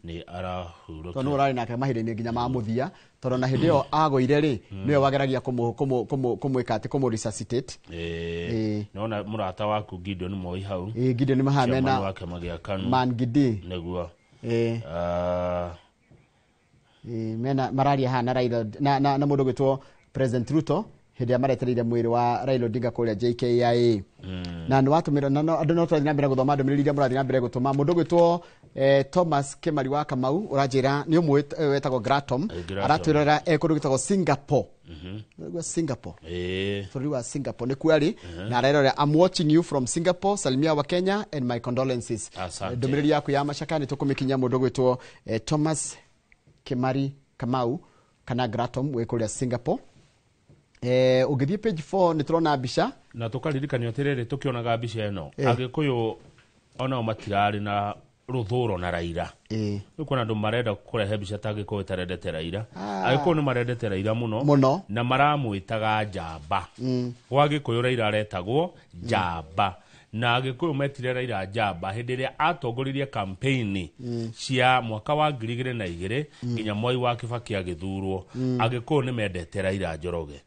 nĩ arahurũkire. Tondũ nĩwe ũrarĩ nake mahinda-inĩ nginya ma mũthia, tondũ na hĩndĩ ĩyo agũire rĩ, nĩwe wageragia kũmwĩka atĩ kũmũ resuscitate. Ĩĩ. Ĩĩ. Nĩwona mũrata waku Gideon Moi hau. Ĩĩ, Gideon maha Chairman mena wa kĩama gĩa KANU. Man Gidi. Nĩguo. Ĩĩ. Ah, Ĩĩ, mena mararia haha na Raila na mũndũ ũgwĩtwo President Ruto. Hĩndĩ ĩrĩa maretereire mwĩrĩ wa Raila Odinga kũrĩa JKIA. Na nĩ watũmĩra na andũ no tũrathiĩ na mbere gũthoma ndũmĩrĩri iria mũrathiĩ na mbere gũtũma. Mũndũ ũgwĩtwo Thomas Kĩmari wa Kamau ũranjĩra nĩ ũmũĩ, wetagwo Gratom. Gratom. Aratwĩrora kũndũ gwĩtagwo Singapore. Ũraigua Singapore? Ĩĩ. Bũrũri wa Singapore nĩkuo arĩ, na arerora, "I'm watching you from Singapore. Salimia wa Kenya and my condolences." Asante. Ndũmĩrĩri yaku ya macaka nĩ tũkũmĩkinyia mũndũ ũgwĩtwo Thomas Kĩmari Kamau kana Gratom wĩ kũrĩa Singapore. Ũngĩthiĩ page 4 nĩ tũrona mbica. Na tũkaririkanio atĩrĩrĩ, tũkĩonaga mbica ĩno, Agĩkũyũ onao matirarĩ na rũthũro na Raila. Rĩu kwĩna andũ marenda kũrehe mbica ta Agĩkũyũ ĩtarendete Raila. Agĩkũyũ nĩ marendete Raila mũno. Mũno. Na maramwĩtaga njamba. Gwa Gĩkũyũ Raila aretagwo njamba, na Agĩkũyũ metire Raila njamba hĩndĩ ĩrĩa atongoririe kampeini cia mwaka wa 2002 nginya Mwai wa Kĩbakĩ agĩthurwo. Agĩkũyũ nĩ mendete Raila Njoroge.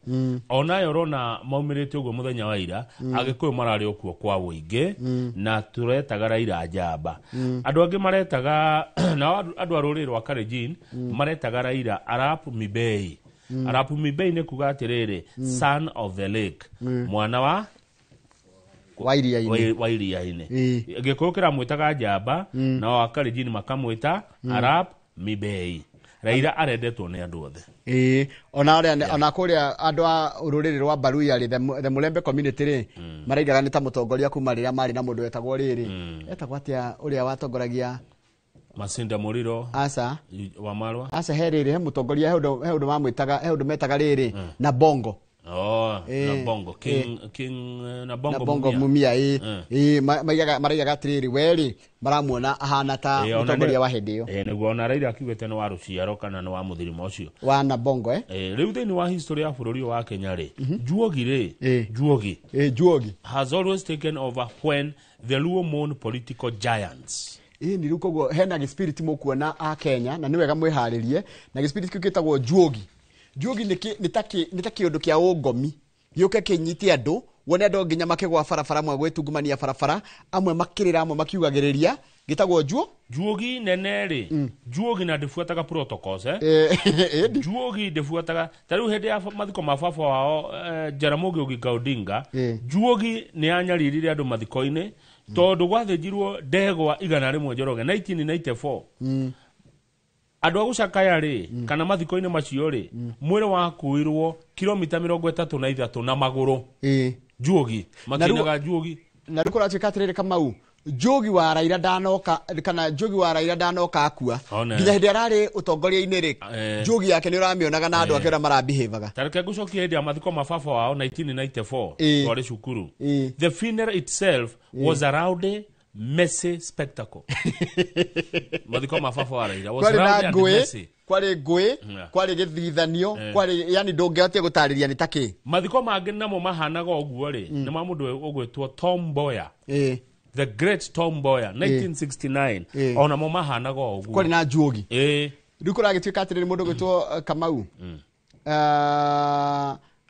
Onayo ũrona maumĩrĩte ũguo mũthenya wa ira, Agĩkũyũ mararĩ o kuo kwa ũingĩ na tũretaga Raila njamba. Andũ angĩ maretaga, nao andũ a rũrĩrĩ rwa Kalenjin maretaga Raila Arap Mibei. Arap Mibei nĩ kuga atĩrĩrĩ, son of the lake, mwana wa wa iria-inĩ. Wa iria-inĩ. Gĩkũyũ kĩramwĩtaga njamba, nao Akalenjin makamwĩta Arap Mibei. Raila arendetwo nĩ andũ othe. Ĩĩ, ona arĩa ona kũrĩa andũ a rũrĩrĩ rwa Baruya rĩ, the Mulembe community rĩ, maraigaga nĩ ta mũtongoria kuma rĩrĩa marĩ na mũndũ wetagwo rĩrĩ, etagwo atĩa ũrĩa watongoragia? Masinda Muriro. Aca. Wa Marwa. Aca, he rĩrĩ, he mũtongoria, he ũndũ mamwĩtaga, he ũndũ metaga rĩrĩ na Bongo. Oh, na Bongo King na Bongo. Na Bongo. Mumia. Mumia, ĩĩ. Ĩĩ, maraigaga atĩrĩrĩ, we rĩ, maramuona ahana ta Ona mũtongoria wa hĩndĩ ĩyo. Nĩguo ona Raila akiugĩte nĩ wa rũciaro kana nĩ wa mũthirima ũcio. Wa na Bongo, eh. Rĩu thĩinĩ wa history ya bũrũri ũyũ wa Kenya rĩ, Juogi rĩ, Juogi Ĩĩ, Juogi has always taken over when the Luo mourn political giants. Ĩĩ, nĩ rĩu koguo hena gĩspirit mũkuona a Kenya, na nĩ wega mwĩharĩrie na gĩspirit kĩu gĩtagwo juogi. Juogi nĩ ta kĩũndũ kĩa ũngomi gĩũke kĩnyite andũ, wone andũ nginya makĩgwa barabara, amwe gwĩtungumania barabara, amwe makĩrĩra, amwe makiugagĩrĩria. Gĩtagwo juo. Juogi nene rĩ, juogi na ndĩbuataga protocols, eh? Ĩĩ. Juogi ndĩbuataga. Ta rĩu hĩndĩ ya mathiko ma baba wao, Jaramogi Oginga Odinga, juogi nĩ yanyaririre andũ mathiko-inĩ tondũ gwathĩnjirwo ndegwa 100, Njoroge, 1994. Andũ a gũcakaya rĩ, kana mathiko-inĩ macio rĩ, mwĩrĩ wakuirwo kilomita 33 na magũrũ. Juogi makĩinaga juogi. Na rĩu kũratuĩka atĩrĩrĩ, Kamau, njogi wa Raila ndanoka, kana njogi wa Raila ndanoka akua. One. Nginya hĩndĩ ararĩ ũtongoria-inĩ rĩ, njogi yake nĩ ũramĩonaga na andũ ake ũrĩa marabihevaga. Tareke ngũcokie hĩndĩ ya mathiko ma baba wao 1994, twarĩ cukuru. The funeral itself was a rowdy, messy spectacle. Mathiko ma baba wa Raila was Kwarĩ na rowdy and ngũĩ. messy. Kwarĩ ngũĩ. Kwarĩ gĩthithanio, kwarĩ yani ndũngĩhotia gũtarĩria nĩ ta kĩ. Mathiko mangĩ namo mahanaga ũguo rĩ, nĩ ma mũndũ ũgwĩtwo Tom Mboya, the great Tom Mboya, 1969. Onamo mahanaga o ũguo. Kwarĩ na njuogi. Rĩu kũragĩtuĩka atĩrĩrĩ, mũndũ ũgwĩtwo Kamau,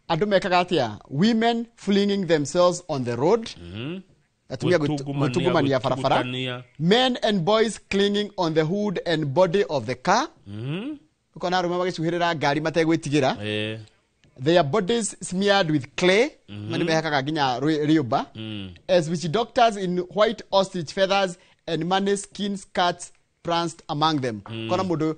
andũ mekaga atĩa? Women flinging themselves on the road, atumia Gwĩtungumania, gwĩtungumania barabara. Gwĩtugutania. Men and boys clinging on the hood and body of the car. Ũkona arũme magĩcuhĩrĩra ngari mategwĩtigĩra. Their bodies smeared with clay, mm mehakaga nginya rĩũmba, as witch doctors in white ostrich feathers and money skin skirts pranced among them. Kona mũndũ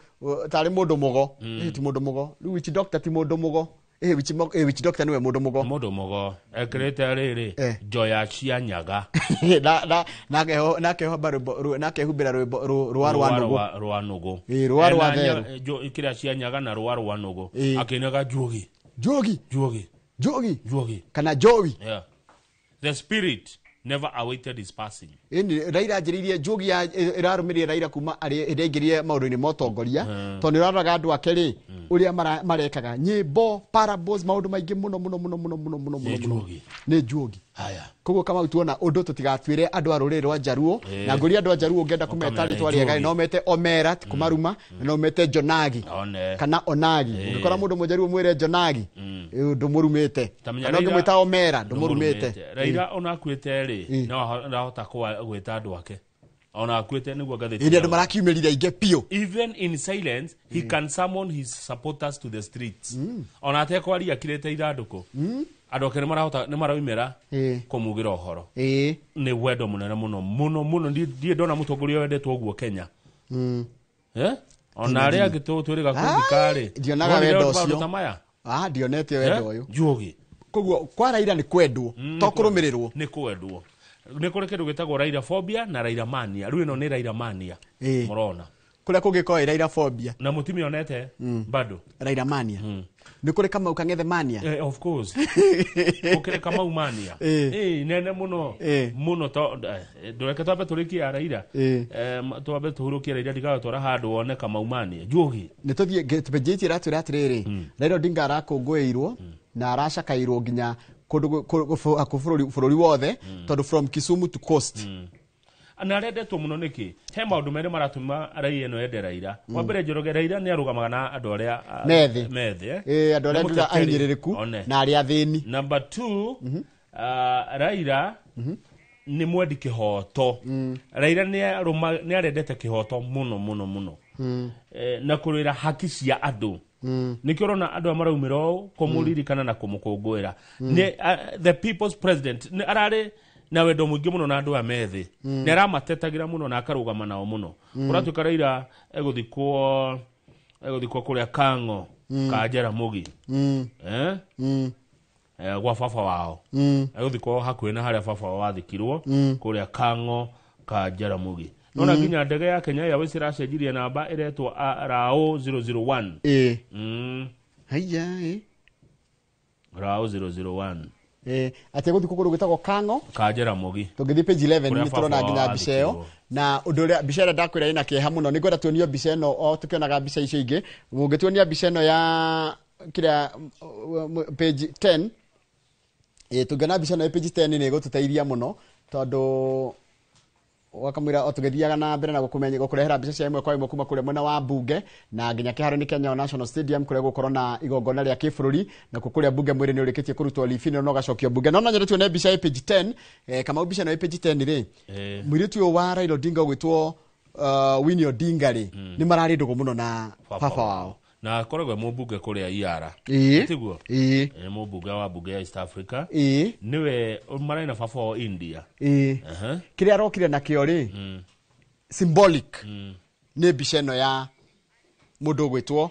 tarĩ mũndũ mũgo. Ti mũndũ mũgo rĩu, witch doctor ti mũndũ mũgo. Witch doctor nĩwe mũndũ mũgo. Mũndũ mũgo ekĩrĩte rĩrĩ njoya cia nyaga. Na nakehumbĩra rwĩmbo rũa rwa nũgũ. Rwa nũgũ. Rũa rwa Ena therũ. Kĩrĩa cia nyaga na rũa rwa nũgũ, akĩinaga juogi. Njogi. Juogi. Njogi. Juogi. Kana jowi. Yeah. The spirit never awaited his passing. Ĩni Raila anjĩrĩirie njogi ya ĩrarũmĩrĩire Raila kuma arĩ hĩndĩ aingĩrire maũndũ-inĩ ma ũtongoria, tondũ nĩ ũraroraga andũ ake rĩ, ũrĩa marekaga nyĩmbo, parables, maũndũ maingĩ mũno mũno mũno mũno mũno mũno Nĩ mũno mũno. njugi. Nĩ njugi. Haya. Koguo Kamau, tuona ũndũ tũtigatuĩre andũ a rũrĩrĩ rwa Njaruo, na ngũria andũ a Njaruo, ũngĩenda kũmeta Ũkamera rĩtwa rĩega Njugi. no mete Omera, ti kũmaruma, na no mete Jonagi One. kana Onagi. Ũngĩkora mũndũ Mũjaruo mwĩre Jonagi, ndũmũrumĩte. Tamenya Kana ũngĩmwĩta Omera, ndũmũrumĩte. Raila ona akuĩte rĩ, no arahota gwĩta andũ ake. Ona akuĩte nĩguo ngathĩti Ĩni andũ marakiumĩrire aingĩ biũ. Even in silence he can summon his supporters to the streets. Ona atekwaria akirĩte ithandũkũ, andũ ake nĩmarahota nĩmaraumĩra kũmugĩra ũhoro. Nĩ wendo mũnene mũno mũno mũno. Ndirĩ ndona mũtongoria wendetwo ũguo Kenya. Eh? Ona arĩa angĩ twĩrĩga kũthika-rĩ, Ndionaga wendo maũndũ ũcio. ta maya. Ah, ndionete wendo ũyũ. Njugi. Koguo kwa Raila nĩ kwendwo, to kũrũmĩrĩrwo. Nĩ kwendwo. Nĩ kũrĩ kĩndũ gĩtagwo Raila phobia na Raila mania. Rĩu ĩno nĩ Raila mania. Mũrona. Kũrĩa kũngĩkorwo ĩ Raila phobia. Na mũtimĩonete bado. Raila mania. Nĩ kũrĩ Kamau Kang'ethe mania. Eh, of course. Gũkĩrĩ Kamau mania. Nene mũno. Mũno to ndũreke twambe tũrĩkie ya Raila. Twambe tũhurũkie Raila ndigagatwara handũ wone Kamau mania. Njugi. Nĩ tũthiĩ page 8 ĩratwĩra atĩrĩrĩ, Raila Odinga arakũngũĩirwo na aracakairwo nginya kũndũ bũrũri wothe, tondũ from Kisumu to Coast. Na arendetwo mũno nĩkĩ? He maũndũ merĩ maratũma raia ĩno ende Raila. Wa mbere, Njoroge, Raila nĩ arũgamaga na andũ arĩa Methĩ. methĩ. Ĩĩ, andũ arĩa Nĩ ngiuga mũteteri. ahinyĩrĩrĩku One. na arĩa athĩni. Number 2, Raila nĩ mwendi kĩhoto. Raila nĩ arendete kĩhoto mũno mũno mũno. Na kũrũĩra haki cia andũ. Nĩkĩo ũrona andũ aya maraumĩra ũũ kũmũririkana na kũmũkũngũĩra. Nĩ the people's president. Nĩ ararĩ na wendo mũingĩ mũno na andũ aya methĩ. Nĩ aramatetagĩra mũno na akarũgama nao mũno. Kũratuĩka Raila egũthikwo kũrĩa Kang'o ka Jaramogi. Eh? Gwa baba wao. Egũthikwo hakuhĩ na harĩa baba wao wathikirwo, kũrĩa Kang'o ka Jaramogi. Nona nginya ndege ya Kenya Airways ĩracenjirie namba, ĩretwo Rao 001. Haiya, ĩĩ. Rao 001. Atĩ gũthikwo kũndũ gwĩtagwo Kang'o ka Jaramogi. Tũngĩthiĩ page 11 Kũrĩa nĩ tũrona baba nginya wao mbica ĩyo. athikirwo. Na ũndũ ũrĩa mbica ĩrĩa ndakwĩra ĩna kĩeha mũno, nĩ ngwenda tuonio mbica ĩno o tũkĩonaga mbica icio ingĩ. Mũngĩtuonia mbica ĩno ya kĩrĩa page 10, tũngĩona mbica ĩno ya page 10 nĩ ĩgũtũteithia mũno, tondũ wakamwĩra o tũgĩthiaga na mbere na gũkũmenya gũkũrehera mbica cia ĩmwe kwa ĩmwe kuma kũrĩa mwena wa mbunge na nginya kĩharo-inĩ kĩa Nyayo National Stadium, kũrĩa gũgũkorwo na igongona rĩa kĩbũrũri. Na kuo kũrĩa mbunge mwĩrĩ nĩ ũrĩkĩtie kũrutwo libini no ũgacokio mbunge. No no nyende tuone mbica ya page 10. Kamau, mbica ĩno ya page 10 rĩ, mũirĩtu ũyũ wa Raila Odinga ũgwĩtwo Winnie Odinga rĩ, nĩ mararĩ ndũgũ mũno na baba wao. Na akoragwo e mũmbunge kũrĩa Iara. Tiguo? Ĩĩ. Nĩ mũmbunge wa mbunge ya East Africa. Ĩĩ. Nĩwe mararĩ na baba wao India. Ĩĩ. Kĩrĩa arokire nakĩo rĩ, symbolic, nĩ mbica ĩno ya mũndũ ũgwĩtwo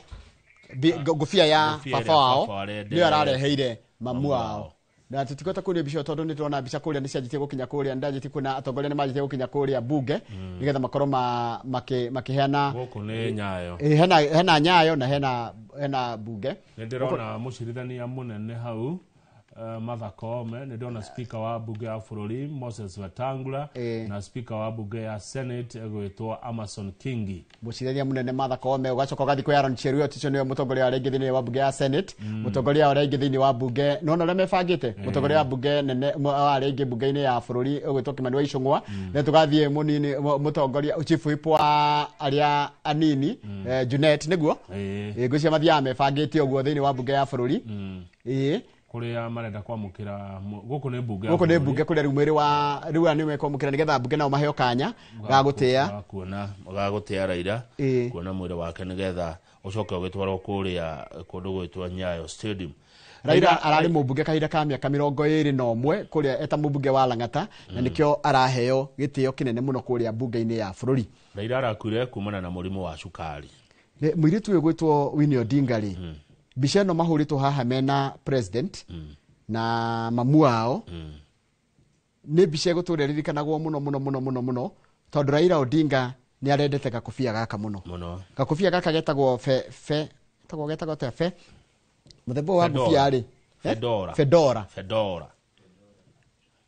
ngũbia ya Ngũbia baba ĩrĩa wao, baba arendete. nĩyo arareheire mamu Mamu wao. wao. Na tũtikũhota kuonia mbica ĩyo tondũ nĩ tũrona mbica kũrĩa nĩ cianjĩtie gũkinya kũrĩa, nĩ kuona atongoria nĩ manjĩtie gũkinya kũrĩa mbunge nĩgetha makorwo makĩheana. Gũkũ nĩ Nyayo. Ĩĩ, hena Nyayo na hena mbunge. Nĩ ndĩrona mũcirithania mũnene hau, Martha Koome. Nĩ ndĩrona speaker wa mbunge ya bũrũri Moses Wetangula, na speaker wa mbunge ya Senate egwĩtwo Amason Kingi. Mũcirithania mũnene Martha Koome, ũgacoka ũgathiĩ kwĩ Aaron Cheruiyot, ũcio nĩwe mũtongoria wa arĩa aingĩ thĩinĩ wa mbunge ya Senate. Mũtongoria wa arĩa aingĩ thĩinĩ wa mbunge nona ũrĩa mebangĩte, mũtongoria wa mbunge nene wa arĩa aingĩ mbunge-inĩ ya bũrũri ũgwĩtwo Kimani wa Ichung'wa. Then tũgathiĩ mũnini mũtongoria chief whip wa arĩa anini, Junet nĩguo. Ngwĩciria mathiaga mebangĩte ũguo thĩinĩ wa mbunge ya bũrũri. Kũrĩa marenda kwamũkĩra gũkũ nĩ mbunge ya Gũkũ nĩ bũrũri. mbunge kũrĩa rĩu mwĩrĩ wa rĩu aya nĩ mekwamũkĩra nĩgetha mbunge nao maheo kanya ga gũtĩa. Ga kuona ga gũtĩa Raila, kuona mwĩrĩ wake nĩgetha ũcoke ũgĩtwarwo kũrĩa kũndũ gwĩtwo Nyayo Stadium. Raila ararĩ mũmbunge kahinda ka mĩaka 21 kũrĩa eta mũmbunge wa Lang'ata, na nĩkĩo araheo gĩtĩo kĩnene mũno kũrĩa mbunge-inĩ ya bũrũri. Raila arakuire kumana na mũrimũ wa cukari. Mũirĩtu ũyũ gwĩtwo Winnie Odinga rĩ, mbica ĩno mahũrĩtwo haha mena president na mamu wao, nĩ mbica ĩgũtũra ĩririkanagwo mũno mũno mũno mũno mũno, tondũ Raila Odinga nĩ arendete gakobia gaka mũno. Mũno. Gakobia gaka getagwo fe fe getagwo atĩa, fe mũthemba ũyũ wa Fedora. ngũbia rĩ? Eh? Fedora. Fedora. Fedora.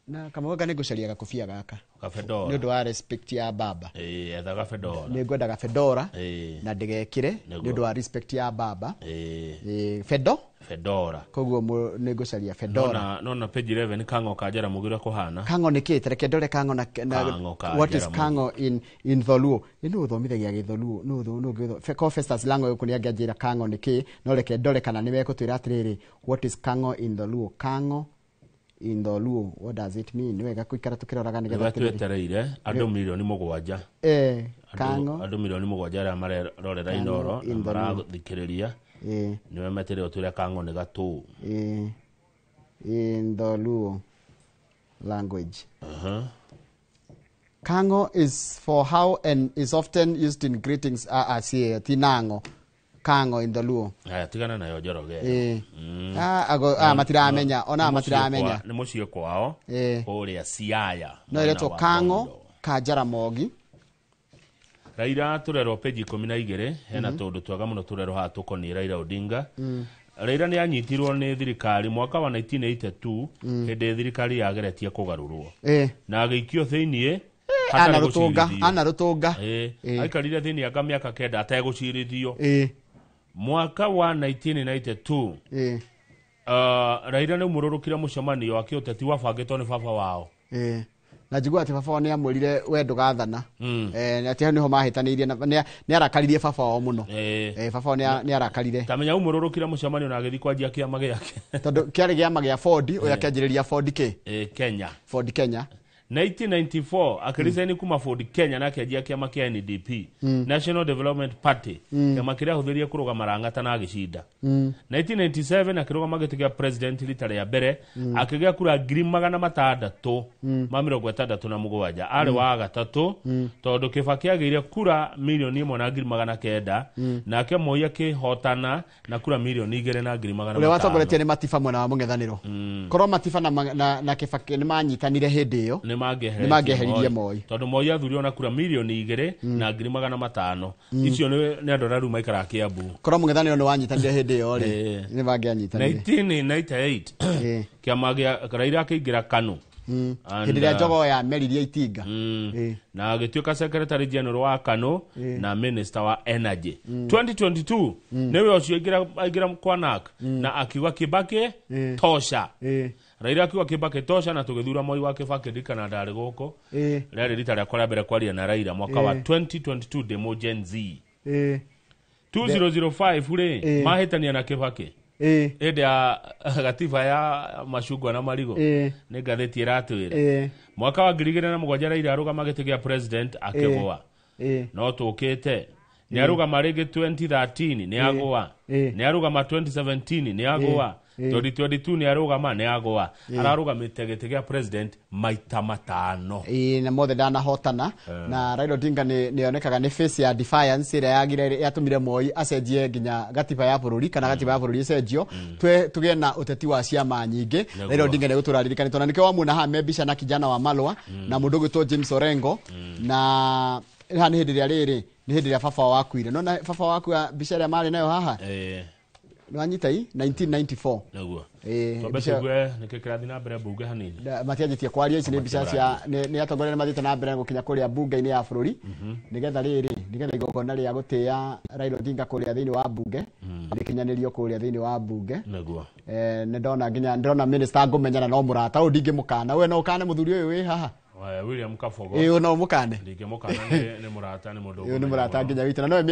Na kamau nĩ ngũcaria gakobia gaka Gabedora. nĩ ũndũ wa respect ya baba. Ĩĩ, etha gabedora. Nĩ ngwenda gabedora na ndĩgekĩre nĩ ũndũ wa respect ya baba. Fedo Fedora. Koguo nĩ ngũcaria fedora. Nona page 11, Kang'o ka Jaramogi ũrĩa kũhana. Kang'o nĩ kĩ? Tareke ndore kang'o na Kang'o ka what is Jaramogi. Kang'o in Dholuo? Ĩ nũ ũthomithagia gĩtholuo? Nũ ũngĩtho ko Festus Lango gũkũ nĩ angĩanjĩra kang'o nĩ kĩ, no reke ndore kana nĩ mekũtwĩra atĩrĩrĩ, what is kang'o in Dholuo? Kang'o In Dholuo, what does it mean? Nĩ wega gũikara tũkĩroraga nĩgetha nĩwe twetereire andũ 7 milioni. Kang'o. Andũ 7 milioni arĩa marerorera Inoro na in Dholuo. Marathikĩrĩria nĩwe metereire ũtwĩre kang'o nĩ gatũ. In Dholuo language. Kango is for how and is often used in greetings. See, tinango. Kango in Dholuo. Aya, tigana nayo Njoroge. Ago, matiramenya. Ona Nĩ mũciĩ matiramenya. Nĩ mũciĩ kwao kũrĩa Siaya. No mwena iretwo wa Kango Bondo. ka Jaramogi. Raila tũrerwo peji 12, hena tũndũ twega mũno tũrerwo haha tũkoniĩ Raila Odinga. Raila nĩ anyitirwo nĩ thirikari mwaka wa 1982 hĩndĩ thirikari yageretie kũgarũrwo na agĩikio thĩiniĩ hatarĩ Ana rũtũnga, gũcirithio. ana rũtũnga. Aikarire thĩiniĩ anga mĩaka 9 ategũcirithio. Mwaka wa 1992 Raila nĩ umũrũrũkire mũcemanio wa kĩũteti wabangĩtwo nĩ baba wao. Na njigua atĩ baba wao nĩ amwĩrire we ndũgathana. Atĩ hau nĩho mahĩtanĩirie na nĩ arakaririe baba wao mũno. Baba wao nĩ arakarire. Tamenya umũrũrũkire mũcemanio na agĩthiĩ kwanjia kĩama gĩake. Tondũ kĩarĩ gĩama gĩa Ford, ũyũ akĩanjĩrĩria Ford K. Kenya. Ford Kenya. 1994 akĩresign kuma Ford Kenya na akĩanjia kĩama kĩa NDP, National Development Party, kĩama kĩrĩa ahũthĩrire kũrũgama Lang'ata na agĩcinda. 1997 akĩrũgama gĩtĩ kĩa president rita rĩa mbere, akĩgĩa kura 667,067, arĩ wa gatatũ tondũ Kibaki agĩire kura 1,100,900 nake Moi akĩhotana na kura 2,500,000. Ũrĩa watongoretie nĩ Matiba mwena wa mũng'ethanĩro. Korwo Matiba na Kibaki nĩ manyitanire hĩndĩ ĩyo, nĩ nĩ mangĩeheririe Moi. Tondũ Moi athurirwo na kura 2,500,000. Icio nĩ andũ arĩa rĩu maikaraga Kiambu. Korwo mũng'ethanĩro nĩ wanyitanire hĩndĩ ĩyo rĩ, nĩ mangĩanyitanire. 1998 kĩama gĩa Raila akĩingĩra KANU. And, Hĩndĩ ĩrĩa njogoo yameririe itinga. Na agĩtuĩka secretary general wa KANU na minister wa energy. 2022 nĩwe ũcio aingĩra kwa NARC na akiuga Kibaki tosha. Raila akiuga Kibaki tosha na tũgĩthura Moi wa Kibaki. Ndikana ndarĩ gũkũ, rĩarĩ rita rĩakwa rĩa mbere kwaria na Raila mwaka wa 2022, ndĩ Gen Z. 2005 rĩ, mahĩtania na Kibaki hĩndĩ ya gatiba ya macungwa na marigũ. Nĩ ngathĩti ĩratwĩra mwaka wa 2007 Raila arũgama gĩtĩ gĩa president akĩgũa. No tũkĩte nĩ arũgama rĩngĩ 2013 nĩ agũa. Nĩ arũgama 2017 nĩ agũa. 2022 nĩ arũgama nĩ agũa. Ararũgamĩte gĩtĩ gĩa president maita matano. Ĩĩ, na mothe ndanahotana. Na Raila Odinga nĩ onekaga nĩ face ya defiance ĩrĩa yagire yatũmire Moi acenjie nginya gatiba ya bũrũri, kana gatiba ya bũrũri ĩcenjio tũgĩe na ũteti wa ciama nyingĩ. Raila Odinga nĩ gũtũra ririkanĩtwo na nĩkĩo wamuona haha me mbica na kijana wa Malwa na mũndũ ũgwĩtwo James Orengo. Na haha nĩ hĩndĩ ĩrĩa rĩrĩ nĩ hĩndĩ ĩrĩa baba wao akuire. Nona baba wao akua, mbica ĩrĩa marĩ nayo haha nĩwanyita i 1994. Nĩguo. Twambe tũigue nĩkĩ kĩrathiĩ na mbere mbunge hanini. Matianjĩtie kwaria. Ici nĩ mbica cia nĩ atongoria nĩ mathiĩte na mbere gũkinya kũrĩa mbunge-inĩ ya bũrũri nĩgetha rĩrĩ nĩgetha igongona rĩa gũtĩa Raila Odinga kũrĩa thĩinĩ wa mbunge rĩkinyanĩrio kũrĩa thĩinĩ wa mbunge. Nĩ ndona nginya ndĩrona minister ngũmenyana no mũrata ũyũ ndingĩmũkana. We no ũkane mũthuri ũyũ wĩ haha? William Kabogo. Ĩĩ, no mũkane. Ndingĩmũkana, nĩ mũrata, nĩ mũndũ Ũyũ nĩ ngũmenya mũrata mũno. nginya witũ na nowe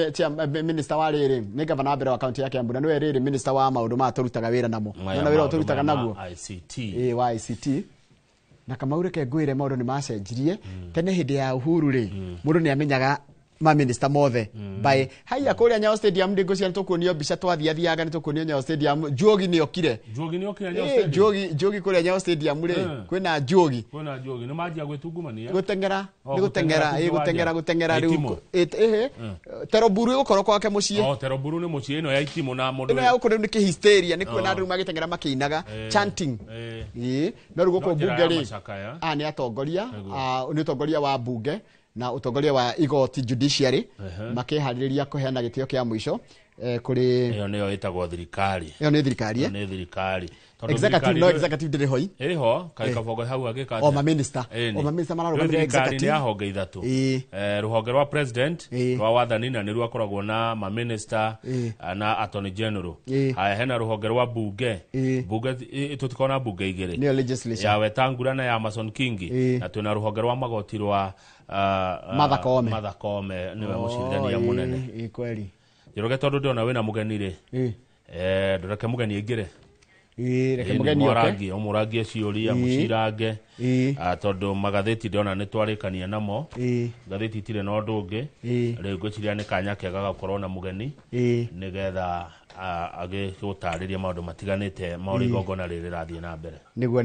minister wa rĩrĩ nĩ gavana wa mbere wa kaunti ya Kiambu na nĩwe rĩrĩ minister wa maũndũ maya tũrutaga wĩra namo. Maya Nĩwona wĩra ũyũ maũndũ tũrutaga maya ma naguo ICT. Ĩĩ, wa ICT. Na Kamau, reke ngwĩre maũndũ nĩ macenjirie. Tene hĩndĩ ya Uhuru rĩ, mũndũ nĩ amenyaga maminista mothe by haiya kũrĩa Nyayo Stadium. Ndĩngũcia nĩ tũkuonio mbica twathiathiaga, nĩ tũkuonio Nyayo Stadium. Njuogi nĩ okire. Njuogi nĩ okire Nyayo Ĩĩ, Stadium? Njuogi, Njuogi kũrĩa Nyayo Stadium rĩ, kwĩna Njuogi. Kwĩna Njuogi nĩ manjia gwĩtungumania. Gũteng'era. Oh, Nĩ gũteng'era. gũteng'era Ĩĩ, gũteng'era, gũteng'era rĩu. Itimũ. Ĩhĩ teroburu ĩgũkorwo kwake mũciĩ. Oh, teroburu nĩ mũciĩ ĩno ya itimũ na mũndũ Ĩno ya gũkũ rĩu nĩ kĩhysteria, nĩ kuona andũ rĩu magĩteng'era makĩinaga, chanting. Ĩĩ, no rĩu gũkũ No njĩra mbunge ya rĩ, macakaya. Nĩ atongoria, nĩ ũtongoria wa mbunge na ũtongoria wa igoti, judiciary, makĩharĩrĩria kũheana gĩtĩo kĩa mũico kũrĩ Ĩyo nĩyo ĩtagwo thirikari. Ĩyo nĩ thirikari. Ĩyo nĩ thirikari. Tondũ Executive thirikari no ndĩrĩ- executive ndĩrĩ hoi. Ĩho kaĩ Kabogo hau agĩka O atĩa? maminista. Ĩni. O maminista Rĩu mararũgamĩrĩra thirikari nĩ executive. ya honge ithatũ. Rũhonge rwa president, rwa wathani, na nĩruo akoragwo na maminista na attorney general. Haya, hena rũhonge rwa bunge. Bunge tũtikoragwo na bunge igĩrĩ, Nĩyo legislature. Ya Wetangula na ya Amason Kingi. Na twĩna rũhonge rwa magoti rwa Martha Koome. Martha Koome nĩwe mũcirithania mũnene. Ĩĩ, kweli. Njoroge, tondũ ndĩrona wĩna mũgeni rĩ, ndũreke mũgeni aingĩre. Ĩĩ, reke mũgeni oke. Mwarangie ũmũrangie ciũria mũcirange. Tondũ magathĩti ndĩrona nĩ twarĩkania namo. Ngathĩti itirĩ na ũndũ ũngĩ. Rĩu ngwĩciria nĩ kanya kega gakorwo na mũgeni nĩgetha agĩgũtarĩria maũndũ matiganĩte ma ũrĩa igongona rĩrĩ rĩrathiĩ na mbere. Nĩguo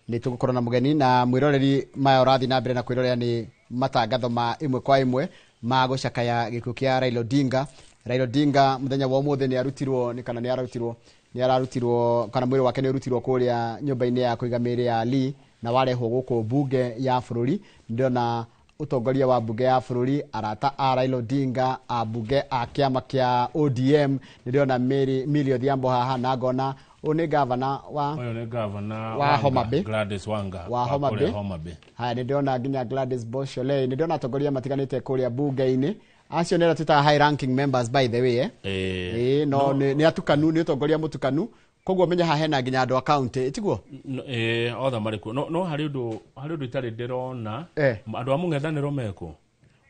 nĩ tũgũkorwo na mũgeni na mwĩroreri maya ũrathiĩ na mbere na kwĩrorera nĩ matangatho ma ĩmwe kwa ĩmwe ma gũcakaya gĩkuũ kĩa Raila Odinga. Raila Odinga mũthenya wa ũmũthĩ nĩ arutirwo nĩ kana nĩ ararutirwo nĩ ararutirwo kana mwĩrĩ wake nĩ ũrutirwo kũrĩa nyũmba-inĩ ya kũiga mĩĩrĩ ya Lee na warehwo gũkũ mbunge ya bũrũri. Ndĩrona ũtongoria wa mbunge ya bũrũri, arata a Raila Odinga, ambunge a kĩama kĩa ODM, nĩ ndĩrona Millie Odhiambo haha na ngona ũyũ nĩ gavana wa Ũyũ nĩ gavana wa Wanga, Homa Bay. Gladys Wanga wa Homa kũrĩa Bay. Homa Bay. Haya, nĩ ndĩrona nginya Gladys Bosholei, nĩ ndĩrona atongoria matiganĩte kũrĩa mbunge-inĩ acio nĩ arĩa twĩtaga high ranking members, by the way, eh? Ĩĩ, no nĩ atukanu, nĩ ũtongoria mũtukanu, koguo menya haha hena nginya andũ a county, tiguo? Othe marĩ kuo, no harĩ ũndũ itarĩ ndĩrona. Andũ a mũng'ethanĩro mekũ?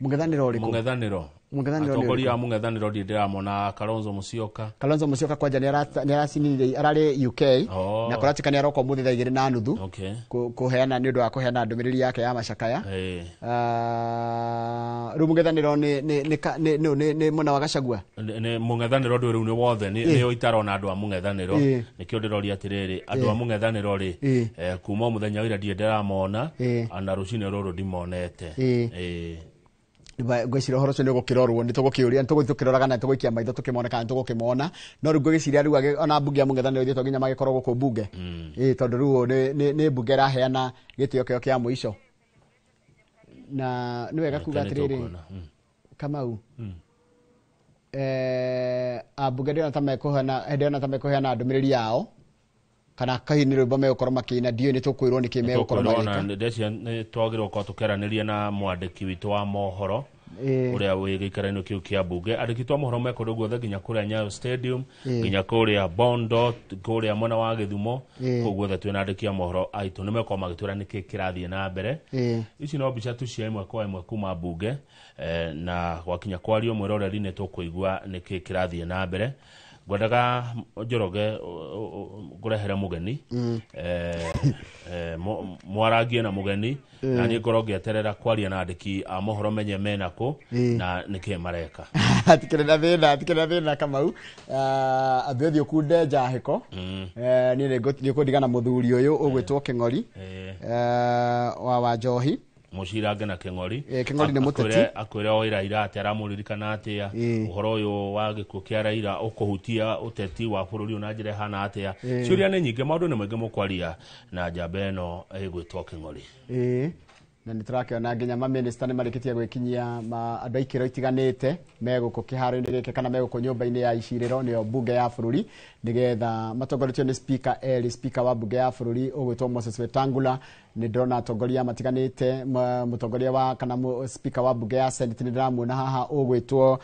Mũng'ethanĩro ũrĩkũ? Mũng'ethanĩro. Mũng'ethanĩro nĩ Atongoria a mũng'ethanĩro ndirĩ ndĩramona. Kalonzo Musyoka. Kalonzo Musyoka kwanja nĩ aracinire, ararĩ UK. Na kũratuĩka nĩ aroka ũmũthĩ thaa 2:30 kũheana nĩ ũndũ wa kũheana ndũmĩrĩri yake ya macakaya. Rĩu mũng'ethanĩro nĩ mwena wa Gachagua. Nĩ mũng'ethanĩro ndũ rĩu nĩ wothe nĩo itarona andũ a mũng'ethanĩro. Nĩkĩo ndĩroria atĩrĩrĩ, andũ a mũng'ethanĩro rĩ, kuma o mũthenya wa ira ndirĩ ndĩramona. Ona rũcinĩ rũrũ ndimonete. Ngwĩciria ũhoro ũcio nĩ ũgũkĩrorwo, nĩ tũgũkĩũria, nĩ tũgũthiĩ tũkĩroraga na tũgũikia maitho tũkĩmona kana nĩ tũgũkĩmona, no rĩu ngwĩciria rĩu ona mbunge ya mũng'ethanĩro ithuĩ to nginya magĩkorwo gũkũ mbunge. Ĩĩ, tondũ rĩu nĩ mbunge ĩraheana gĩtĩo kĩo kĩa mũico na nĩ wega kuga Nĩ atĩrĩrĩ, tũkuona. Kamau, ambunge ndĩrona ta mekũheana ndũmĩrĩri yao kana kahihi nĩ rwĩmbo megũkorwo makĩina, ndiũĩ, nĩ tũkwĩrwo nĩkĩ megũkorwo Tũkwĩrwo. magĩka. Ndeciria nĩ twagĩrĩirwo gũkorwo tũkĩaranĩria na mwandĩki witũ wa mohoro ũrĩa wĩ gĩikaro-inĩ kĩu kĩa mbunge. Andĩki twa mohoro me kũndũ guothe, nginya kũrĩa Nyayo Stadium, nginya kũrĩa Bondo, kũrĩa mwena wa Gĩthumo, kũu guothe twĩna andĩki a mohoro aitũ, nĩ mekorwo magĩtwĩra nĩkĩ kĩrathiĩ na mbere. Ici no mbica tu cia ĩmwe kwa ĩmwe kuma mbunge, na gwakinya kwario mwĩroreri nĩ tũkũigua nĩkĩ kĩrathiĩ na mbere. Ngwendaga Njoroge ngũrehere mũgeni, mwarangie na mũgeni, na niĩ ngorwo ngĩeterera kwaria na andĩki a mohoro menye mena kũ na nĩkĩ mareka. Hatikĩrĩ na thĩna, hatikĩrĩ na thĩna, Kamau. Ambe ũthiĩ ũkunde njahĩko. Niĩ nĩ ngũndiga na mũthuri ũyũ ũgwĩtwo Kĩng'ori wa Njohi. Mũcirange na Kĩng'ori. Kĩng'ori nĩ mũteti. Akwĩre o Raila atĩ aramũririkana atĩa, ũhoro ũyũ wa gĩkuũ kĩa Raila ũkũhutia ũteti wa bũrũri ũyũ na njĩra ĩhana atĩa. Ciũria nĩ nyingĩ, maũndũ nĩ maingĩ mũkwaria na njamba ĩno ĩgwĩtwo Kĩng'ori. Ĩĩ, na nĩ tũrakĩona nginya mamĩnĩsta nĩ marĩkĩtie gwĩkinyia andũ a ikĩro itiganĩte me gũkũ kĩharo-inĩ gĩkĩ kana me gũkũ nyũmba-inĩ ya icirĩro, nĩyo mbunge ya bũrũri, nĩgetha matongoretio nĩ speaker erĩ, speaker wa mbunge ya bũrũri ũgwĩtwo Moses Wetangula. Nĩ ndĩrona atongoria matiganĩte, mũtongoria wa kana speaker wa mbunge ya Senate nĩ ndĩramuona haha ũgwĩtwo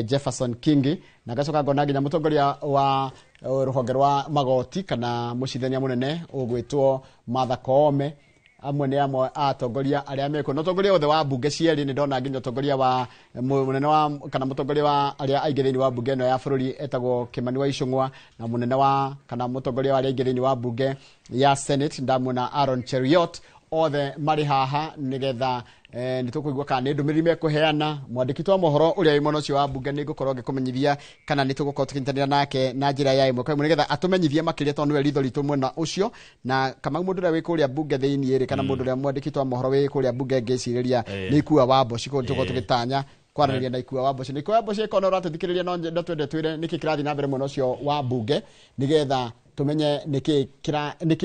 Jefferson Kingi, na ngacoka ngona nginya mũtongoria wa rũhonge rwa magoti kana mũcirithania mũnene ũgwĩtwo Martha Koome. Amwe nĩ amwe a atongoria arĩa mekuo na ũtongoria wothe wa mbunge cierĩ. Nĩ ndona nginya ũtongoria wa mũnene wa kana mũtongoria wa arĩa aingĩ thĩinĩ wa mbunge ĩno ya bũrũri etagwo Kimani wa Ichung'wa, na mũnene wa kana mũtongoria wa arĩa aingĩ thĩinĩ wa mbunge ya Senate ndamuona Aaron Cheruiyot. Othe marĩ haha nĩgetha nĩ tũkũigua kana nĩ ndũmĩrĩri mekũheana. Mwandĩki wa mohoro ũrĩa wĩ mwena ũcio wa mbunge nĩ ngũkorwo ngĩkũmenyithia kana nĩ tũgũkorwo tũkĩnyitanĩra nake na njĩra ya ĩmwe kwa ĩmwe nĩgetha atũmenyithie makĩria, tondũ nĩwe ritho ritũ mwena ũcio. Na Kamau, mũndũ ũrĩa wĩ kũrĩa mbunge thĩinĩ rĩ, kana mũndũ ũrĩa mwandĩki wa mohoro wĩ kũrĩa mbunge, ngĩcirĩria nĩ Ikua wa Mboci, koguo tũkorwo tũgĩtanya kwaranĩria na Ikua wa Mboci. Na Ikua wa Mboci, ĩkorwo no ũratũthikĩrĩria, no twende twĩre nĩkĩ kĩrathiĩ na mbere mwena ũcio wa mbunge nĩgetha tũmenye nĩkĩ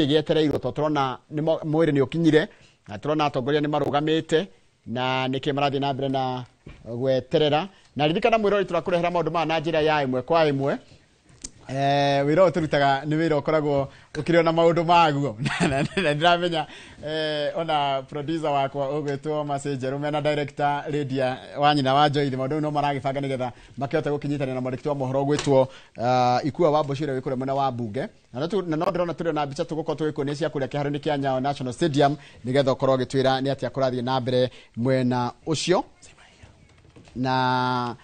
gĩetereirwo, tondũ tũrona mwĩrĩ nĩ ũkinyire na tũrona atongoria nĩ marũgamĩte na nĩkĩ marathiĩ na mbere na gweterera. Na ririkana mwĩrori, tũrakũrehera maũndũ maya na njĩra ya ĩmwe kwa ĩmwe. Wĩra ũyũ tũrutaga nĩ wĩra ũkoragwo ũkĩrĩ ona maũndũ maguo, na ndĩramenya ona producer wakwa ũgwĩtwo Mercy Njerũ mena director Lydia wa nyina wa Joyce, maũndũ mau no maragĩbanga nĩgetha makĩhote gũkĩnyitanĩra na mwandĩki wa mohoro ũgwĩtwo Ikua wa Mboci ũrĩa wĩ kũrĩa mwena wa mbunge. Na no ndĩrona tũrĩ na mbica tũgũkorwo tũgĩkuonia cia kũrĩa kĩharo-inĩ kĩa Nyayo National Stadium nĩgetha ũkorwo ũgĩtwĩra nĩ atĩa kũrathiĩ na mbere mwena ũcio. Na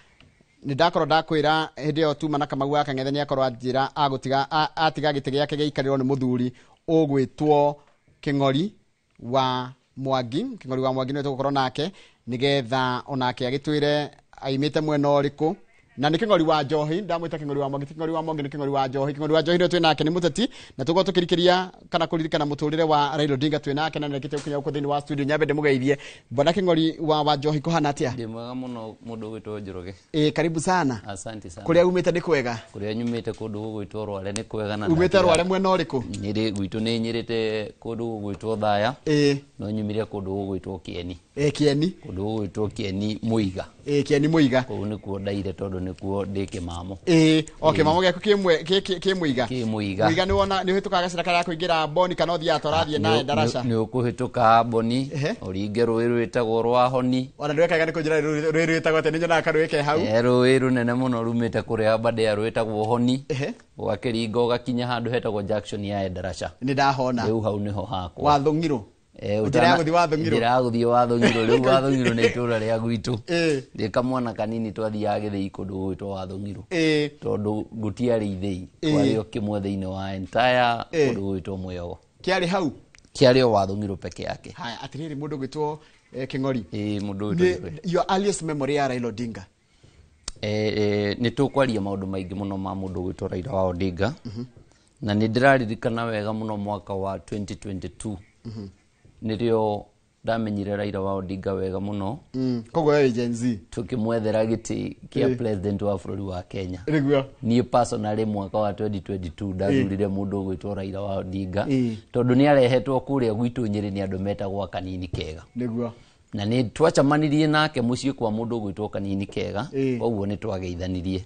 Nĩ ndakorwo ndakwĩra hĩndĩ ĩyo tuma na Kamau wa Kang'ethe nĩ akorwo anjĩra agũtiga atiga gĩtĩ gĩake gĩikarĩrwo nĩ mũthuri ũgwĩtwo Kĩng'ori wa Mwangi. Kĩng'ori wa Mwangi nĩwe tũgũkorwo nake nĩgetha onake agĩtwĩre aimĩte mwena ũrĩkũ, na nĩ Kĩng'ori wa Njohi. Ndamwĩta Kĩng'ori wa Mwangi, ti Kĩng'ori wa Mwangi, nĩ Kĩng'ori wa Njohi. Kĩng'ori wa Njohi nĩwe twĩ nake, nĩ mũteti, na tũgũkorwo tũkĩrikĩria kana kũririkana mũtũrĩre wa Raila Odinga. Twĩ nake na nĩrekĩtie gũkinya gũkũ thĩinĩ wa studio. Nyambe ndĩmũgeithie, bwana Kĩng'ori wa Njohi, kũhana atĩa? Ndĩ mwega mũno, mũndũ ũgwĩtwo Njoroge. Ĩ, karibu sana. Asante sana. Kũrĩa umĩte nĩ kwega? Kũrĩa nyumĩte kũndũ gũgwĩtwo Rware nĩ kwega na Umĩte Rware mwena ũrĩkũ? Nyĩrĩ gwitũ nĩ nyĩrĩte kũndũ gũgwĩtwo Thaya. No nyumire kũndũ gũgwĩtwo Kĩeni. Ĩ, Kĩeni. Kũndũ gũgwĩtwo Kĩeni Mũiga. Ĩ, Kĩeni Mũiga. Kũu nĩkuo ndaire tondũ nĩkuo ndĩ kĩmamo. Ĩ, o kĩmamo gĩaku kĩ kĩ Mũiga? Kĩ Mũiga. Mũiga nĩ wona nĩ ũhĩtũkaga gacĩra karĩa kũingĩra Boni kana ũthiaga torathiĩ na ndaraca? Nĩ ũkũhĩtũka Boni, ũringe rũĩ rwĩtagwo rwa Honi. Ona ndwekaga nĩ kũnjĩra rũĩ rwĩtagwo atĩa, nĩ nyonaga karũĩ ke hau. Rũĩ rũnene mũno rumĩte kũrĩa Aberdare rwĩtagwo Honi. Ũgakĩringa ũgakinya handũ hetagwo junction ya Endarasha. Nĩ ndahona. Rĩu hau nĩho hakwa. Wathũng'irũ. Njĩra ya gũthiĩ Wathũng'irũ. Njĩra ya gũthiĩ Wathũng'irũ. Rĩu Wathũng'irũ nĩ itũũra rĩa gwitũ. Ndĩ kamwana kanini twathiaga gĩthĩi kũndũ gũgwĩtwo Wathũng'irũ. Tondũ gũtiarĩ ithĩi. Kwarĩ o kĩmwe thĩinĩ wa entire kũndũ gũgwĩtwo Mwĩogo. Kĩarĩ hau? Kĩarĩ o Wathũng'irũ peke yake. Haya, atĩrĩrĩ, mũndũ ũgwĩtwo Kĩng'ori. Ĩ, mũndũ ũgwĩtwo Njoroge. Your earliest memory ya Raila Odinga? Nĩ tũkwaria maũndũ maingĩ mũno ma mũndũ ũgwĩtwo Raila wa Odinga. Na nĩ ndĩraririkana wega mũno mwaka wa 2022. Nĩrĩo ndamenyire Raila wa Odinga wega mũno. Koguo we wĩ Gen Z. Tũkĩmwethera gĩtĩ kĩa president wa bũrũri wa Kenya. Nĩguo. Niĩ personally mwaka wa 2022 ndathurire mũndũ ũgwĩtwo Raila wa Odinga tondũ nĩ arehetwo kũrĩa gwitũ Nyĩrĩ nĩ andũ metagwo Kanini Kega. Nĩguo. Na nĩ twacemanirie nake mũciĩ kwa mũndũ ũgwĩtwo Kanini Kega, koguo nĩ twageithanirie.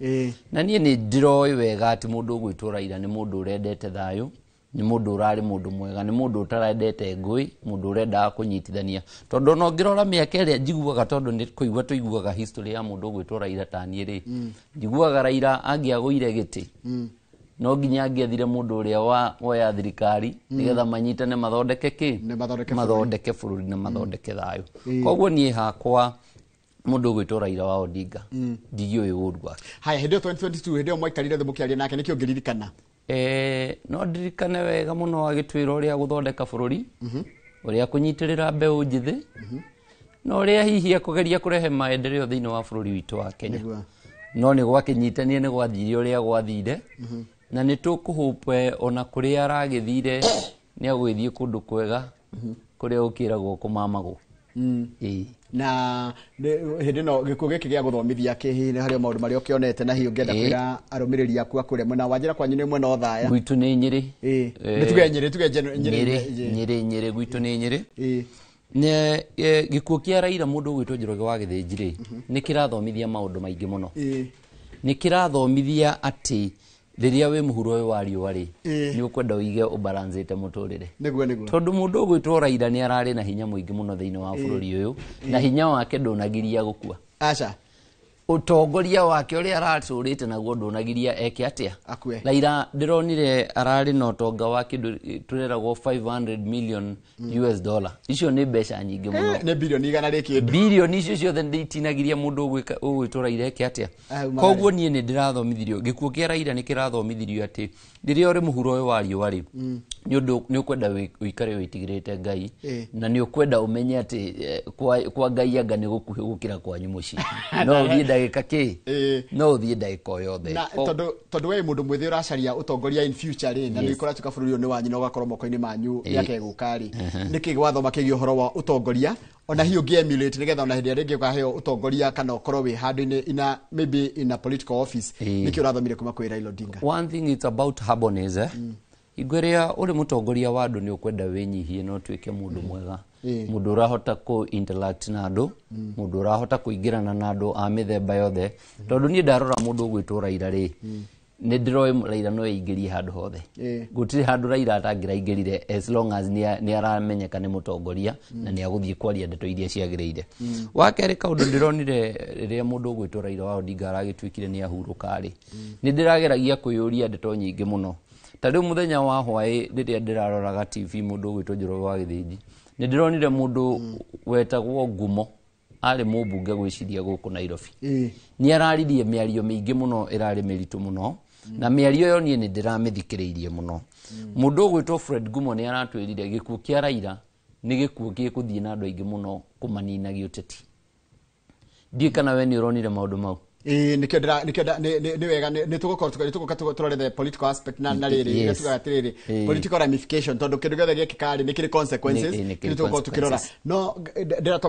Na niĩ nĩ ndĩroĩ wega atĩ mũndũ ũgwĩtwo Raila nĩ mũndũ ũrendete thayũ, nĩ mũndũ ũrarĩ mũndũ mwega, nĩ mũndũ ũtarendete ngũĩ, mũndũ ũrendaga kũnyitithania. Tondũ ona ũngĩrora mĩaka ĩrĩa njiguaga, tondũ nĩ kũigua tũiguaga history ya mũndũ ũgwĩtwo Raila ta niĩ rĩ, njiguaga Raila angĩagũire gĩtĩ, no nginya angĩethire mũndũ ũrĩa wa woya thirikari nĩgetha manyitane mathondeke kĩ? Nĩ mathondeke bũrũri. Mathondeke bũrũri na mathondeke thayũ. Koguo niĩ hakwa mũndũ ũgwĩtwo Raila wa Odinga ndigiũĩ ũru wake. Haya, hĩndĩ ĩyo 2022, hĩndĩ ĩyo mwaikarire thĩ mũkĩaria nake, nĩkĩ ũngĩririkana? No ndirikane wega mũno agĩtwĩra ũrĩa gũthondeka bũrũri, ũrĩa kũnyitĩrĩra mbeũ njĩthĩ, na ũrĩa hihi akũgeria kũrehe maendeleo thĩinĩ wa bũrũri witũ wa Kenya. No nĩ gwakĩnyitania nĩ gwathire ũrĩa gwathire, na nĩ tũkũhũpe ona kũrĩa aragĩthire nĩ agũgĩthiĩ kũndũ kwega kũrĩa gũkĩragwo kũmamagwo. Ĩĩ. Na hĩndĩ ĩno gĩkuũ gĩkĩ gĩa gũthomithia kĩ hihi nĩ harĩ maũndũ marĩa ũkĩonete na hihi ũngĩenda kwĩra arũmĩrĩri aku a kũrĩa mwena wa njĩra kwanyu nĩ mwena wa Othaya? Gwitũ nĩ Nyĩrĩ. Nĩ tuge Nyĩrĩ, tuge Nyĩrĩ. Nyĩrĩ, Nyĩrĩ, Nyĩrĩ, gwitũ nĩ Nyĩrĩ. Nĩ gĩkuũ kĩa Raila mũndũ ũgwĩtwo Njoroge wa Gĩthĩnji rĩ, nĩ kĩrathomithia maũndũ maingĩ mũno. Nĩ kĩrathomithia atĩ rĩrĩa wĩ mũhuro ũyũ wa riũa rĩ, nĩ ũkwenda ũige ũbalancĩte mũtũrĩre. Nĩguo, nĩguo. Tondũ mũndũ ũgwĩtwo Raila nĩ ararĩ na hinya mũingĩ mũno thĩinĩ wa bũrũri ũyũ, na hinya wake ndũnagiria gũkua. Aca. Ũtongoria wake ũrĩa aratũrĩte naguo ndũnagiria eke atĩa? Akue. Raila ndĩronire ararĩ na ũtonga wa kĩndũ tũreragwo 500 million US dollar. Icio nĩ mbeca nyingĩ mũno. Nĩ bilioni igana rĩ kĩndũ. Bilioni icio ciothe nditinagiria mũndũ ũgwĩtwo Raila eke atĩa? Koguo niĩ nĩ ndĩrathomithirio, gĩkuũ kĩa Raila nĩ kĩrathomithirio atĩ rĩrĩa ũrĩ mũhuro ũyũ wa riũa rĩ, nĩ ũndũ nĩ ũkwenda ũikare wĩtigĩrĩte Ngai, na nĩ ũkwenda ũmenye atĩ kwa Ngai anga nĩ gũkuhĩ gũkĩra kwanyu mũciĩ. No ũthiĩ ndagĩka kĩ? No ũthiĩ ndagĩka o yothe. Na tondũ we mũndũ mwĩthĩ ũracaria ũtongoria in future rĩ, na nĩ ũkoratuĩka bũrũri ũyũ nĩ wanyu na ũgakorwo moko-inĩ manyu mĩaka ĩgũka rĩ, nĩkĩ gwathoma kĩgiĩ ũhoro wa ũtongoria ona hihi ũngĩ emulate nĩgetha ona hĩndĩ ĩrĩa rĩngĩ ũkaheo ũtongoria kana ũkorwo wĩ handũ-inĩ in a maybe in a political office, nĩkĩ ũrathomire kuma kwĩ Raila Odinga? One thing it's about humbleness, Hingo ĩrĩa ũrĩ mũtongoria wa andũ nĩ ũkwenda wĩnyihie na ũtuĩke mũndũ mwega, mũndũ ũrahota kũ interact na andũ, mũndũ ũrahota kũingĩrana na andũ a mĩthemba yothe. Tondũ niĩ ndarora mũndũ ũgwĩtwo Raila rĩ, nĩ ndĩroĩ Raila no eingĩrie handũ hothe. Gũtirĩ handũ Raila atangĩraingĩrire as long as nĩ aramenyeka nĩ mũtongoria na nĩ agũthiĩ kwaria ndeto iria ciagĩrĩire. Wa kerĩ kaũndũ ndĩronire rĩrĩa mũndũ ũgwĩtwo Raila wa Odinga aragĩtuĩkire nĩ ahurũka rĩ, nĩ ndĩrageragia kwĩyũria ndeto nyingĩ mũno. Ta rĩu mũthenya wa hwaĩ rĩrĩa ndĩraroraga TV mũndũ ũgwĩtwo Njoroge wa Gĩthĩnji, nĩ ndĩronire mũndũ wetagwo Ngumo. Arĩ mũmbunge gwĩciria gũkũ Nairobi. Nĩ araririe mĩario mĩingĩ mũno ĩrarĩ mĩritũ mũno, na mĩario ĩyo niĩ nĩ ndĩramĩthikĩrĩirie mũno. Mũndũ ũgwĩtwo Fred Gumo nĩ aratwĩrire gĩkuũ kĩa Raila nĩ gĩkuũ gĩkũthiĩ na andũ aingĩ mũno kũmanina gĩũteti. Ndiũĩ kana we nĩ ũronire maũndũ mau. Ĩĩ, nĩkĩo ndĩra nĩkĩo nĩ wega nĩ tũgũkorwo nĩ tũgũka tũrore the political aspect na rĩrĩ tugaga atĩrĩrĩ, political ramification, tondũ kĩndũ gĩothe gĩekĩka rĩ, nĩ kĩrĩ consequences. Nĩ kĩrĩ nĩ tũgũkorwo tũkĩrora consequences. No ndĩra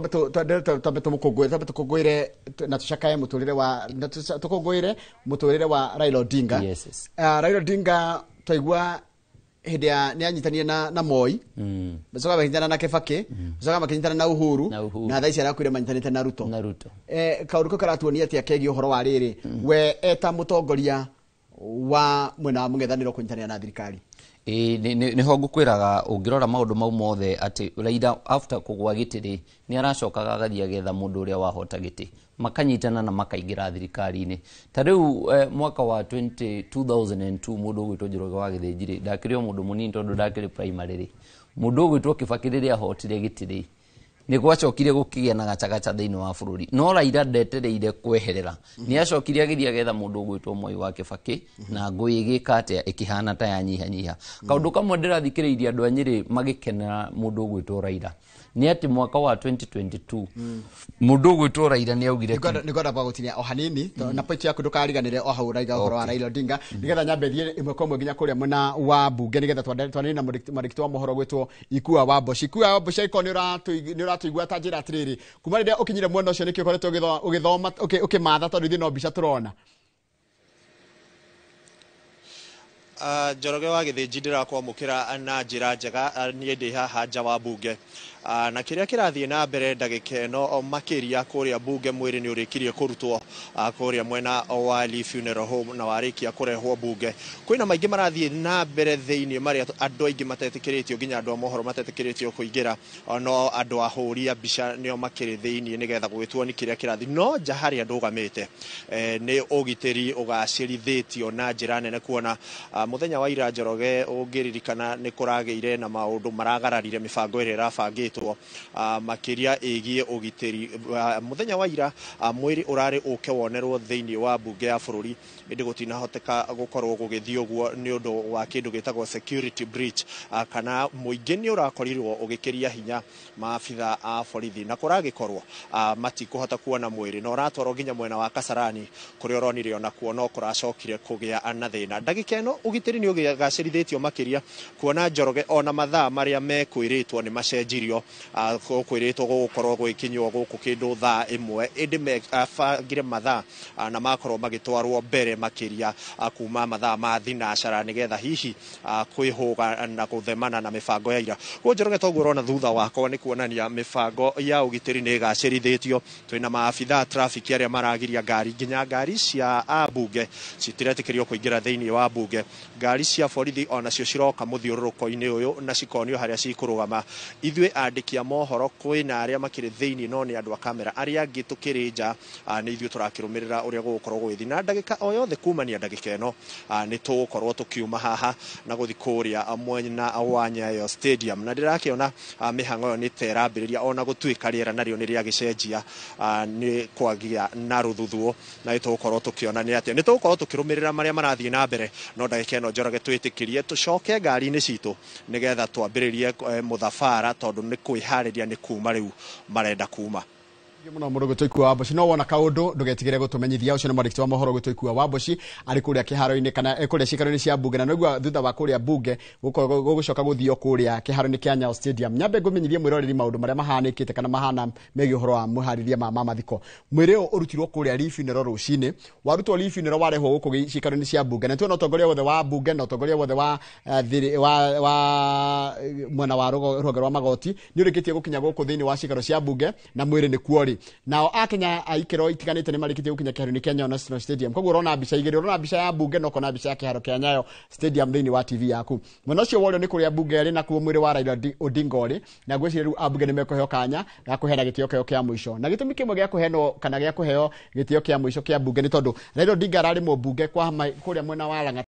twambe tũmũkũngũĩre, twambe tũkũngũĩre na tũcakaye mũtũrĩre wa na tũkũngũĩre mũtũrĩre wa Raila Odinga. Yes. Raila Odinga twaigua hĩndĩ ya nĩ anyitanire na Moi, macoka makĩnyitana na Kibaki, macoka makĩnyitana na Uhuru, Na Uhuru. na thaa ici arakuire manyitanĩte na Ruto. Na Ruto. Kaũndũ kau karatuonia atĩa kegiĩ ũhoro wa rĩrĩ, we eta mũtongoria wa mwena wa mũng'ethanĩro kũnyitanĩra na thirikari? Ĩĩ, nĩho ngũkwĩraga ũngĩrora maũndũ mau mothe atĩ Raila after kũgwa gĩtĩ rĩ, nĩ aracokaga agathiĩ agetha mũndũ ũrĩa wahota gĩtĩ, makanyitana na makaingĩra thirikari-inĩ. Ta rĩu mwaka wa 2002 mũndũ ũgwĩtwo Njoroge wa Gĩthĩnji rĩ, ndakĩrĩ o mũndũ mũnini tondũ ndakĩrĩ primary rĩ, mũndũ ũgwĩtwo Kibaki rĩrĩa ahotire gĩtĩ rĩ, nĩ gwacokire gũkĩgĩa na gacagaca thĩinĩ wa bũrũri, no Raila ndetereire kweherera, nĩ acokire agĩthiĩ agetha mũndũ ũgwĩtwo Moi wa Kibaki, na ngũĩ ĩgĩka atĩa, ĩkĩhana ta yanyihanyiha. Kaũndũ kamwe ndĩrathikĩrĩirie andũ a Nyĩrĩ magĩkenera mũndũ ũgwĩtwo Raila nĩ atĩ mwaka wa 2022 mũndũ ũgwĩtwo Raila nĩ augire Nĩ ngwenda gũtinia o hanini na point yaku ndũkariganĩre o hau ũraiga ũhoro wa Raila Odinga, nĩgetha nyambe thiĩ ĩmwe kwa ĩmwe nginya kũrĩa mwena wa mbunge, nĩgetha twanĩre na mwandĩki wa mohoro gwĩtwo Ikua wa Mboci. Ikua wa Mboci, angĩkorwo nĩ ũratũigua, ta njĩra atĩrĩrĩ, kuma rĩrĩa ũkinyire mwena ũcio nĩkĩo ũkoretwo ũgĩthoma ũkĩmatha, tondũ ithuĩ no mbica tũrona. Njoroge wa Gĩthĩnji, ndĩrakwamũkĩra na njĩra njega. Niĩ ndĩ haha nja wa mbunge, na kĩrĩa kĩrathiĩ na mbere ndagĩka ĩno makĩria kũrĩa mbunge, mwĩrĩ nĩ ũrĩkirie kũrutwo kũrĩa mwena wa Lee Funeral Home na warĩkia kũrehwo mbunge. Kwĩna maingĩ marathiĩ na mbere thĩinĩ marĩa andũ aingĩ matetĩkĩrĩtio, nginya andũ a mohoro matetĩkĩrĩtio kũingĩra, no andũ ahũri a mbica nĩo makĩrĩ thĩinĩ nĩgetha gũgĩtuo nĩ kĩrĩa kĩrathiĩ. No nja harĩa ndũgamĩte, nĩ ũgitĩri ũgacĩrithĩtio na njĩra nene, kuona mũthenya wa ira, Njoroge, ũngĩririkana, nĩ kũragĩire na maũndũ maragararire mĩbango ĩrĩa ĩrabangĩtwo, makĩria ĩgiĩ ũgitĩri. Mũthenya wa ira, mwĩrĩ ũrarĩ ũke wonerwo thĩinĩ wa mbunge ya bũrũri, ĩndĩ gũtinahoteka gũkorwo gũgĩthiĩ ũguo nĩ ũndũ wa kĩndũ gĩtagwo security breach, kana mũingĩ nĩ ũrakorirwo ũgĩkĩria hinya maabitha a borithi na kũragĩkorwo matikũhota kuona mwĩrĩ na ũratwarwo nginya mwena wa Kasarani kũrĩa ũronire onakuo no kũracokire kũgĩa na thĩna. Ndagĩka ĩno ũgitĩri nĩ ũgacĩrithĩtio makĩria, kuona Njoroge ona mathaa marĩa mekwĩrĩtwo nĩ macenjirio. Gũkwĩrĩtwo gũgũkorwo gwĩkinywo gũkũ kĩndũ thaa 1, ĩndĩ mebangire mathaa na makorwo magĩtwarwo mbere makĩria, kuma mathaa ma thinacara, nĩgetha hihi kwĩhũga na gũthemana na mĩbango ya ira. Koguo Njoroge, toguo ũrona thutha wakwa nĩ kuonania mĩbango ya ũgitĩri nĩ ĩgacĩrithĩtio. Twĩna maabitha a traffic arĩa maragiria ngari, nginya ngari cia ambunge citiretĩkĩrio kũingĩra thĩinĩ wa mbunge. Ngari cia borithi onacio ciroka mũthiũrũrũko-inĩ ũyũ na cikonio harĩa cikũrũgama. Ithuĩ andĩki a mohoro kwĩna arĩa makĩrĩ thĩinĩ, no nĩ andũ a kamera, arĩa angĩ tũkĩrĩ nja, nĩ ithuĩ tũrakĩrũmĩrĩra ũrĩa gũgũkorwo gũgĩthiĩ. Na ndagĩka o yothe kumania ndagĩka ĩno, nĩ tũgũkorwo tũkiuma haha na gũthiĩ kũrĩa mwena wa Nyayo Stadium, na ndĩrakĩona mĩhang'o ĩyo nĩ ta ĩrambĩrĩria, ona gũtuĩka rĩera narĩo nĩ rĩagĩcenjia, nĩ kwagĩa na rũthuthuo, na nĩ tũgũkorwo tũkĩona nĩ atĩa, nĩ tũgũkorwo tũkĩrũmĩrĩra marĩa marathiĩ na mbere. No ndagĩka ĩno, Njoroge, twĩtĩkĩrie tũcoke ngari-inĩ citũ nĩgetha twambĩrĩrie mũthabara, tondũ nĩ kwĩharĩria nĩ kuma rĩu marenda kuma. Mũno mũndũ gwĩtwo Ikua wa Mboci, no wona kaũndũ ndũgetigĩre gũtũmenyithia. Ũcio nĩ mwandĩki wa mohoro gwĩtwo Ikua wa Mboci arĩ kũrĩa kĩharo-inĩ kana kũrĩa ciikaro-inĩ cia mbunge, na nĩguo thutha wa kũrĩa mbunge gũgũcoka gũthio kũrĩa kĩharo-inĩ kĩa Nyayo Stadium. Nyambe ngũmenyithie mwĩroreri maũndũ marĩa mahanĩkĩte kana mahana megiĩ ũhoro wa mũharĩria ma mathiko. Mwĩrĩ ũyũ ũrutirwo kũrĩa Lee Funeral rũcinĩ, warutwo Lee Funeral warehwo gũkũ ciikaro-inĩ cia mbunge, na tuona ũtongoria wothe wa mbunge na ũtongoria wothe wa wa mwena wa rũhonge rwa magoti nĩ ũrĩkĩtie gũkinya gũkũ thĩinĩ wa ciikaro cia mbunge, na mwĩrĩ nĩ kuo rĩ. Nao akenya a ikĩro itiganĩte nĩ marĩkĩtie gũkinya kĩharo-inĩ kĩa Nyayo National Stadium. Koguo ũrona mbica igĩrĩ, ũrona mbica ya mbunge na ũkona mbica ya kĩharo kĩa Nyayo Stadium thĩinĩ wa TV yaku. Mwena ũcio worĩo nĩ kũrĩa mbunge ĩrĩ, nakuo mwĩrĩ wa Raila Odinga ũrĩ, na ngwĩciria rĩu ambunge nĩ mekũheo kanya ga kũheana gĩtĩo kĩao kĩa mũico. Na gĩtũmi kĩmwe gĩa kũheanwo kana gĩa kũheo gĩtĩo kĩa mũico kĩa mbunge nĩ tondũ Raila Odinga ararĩ mũmbunge kwa kũrĩa mwena wa Lang'ata.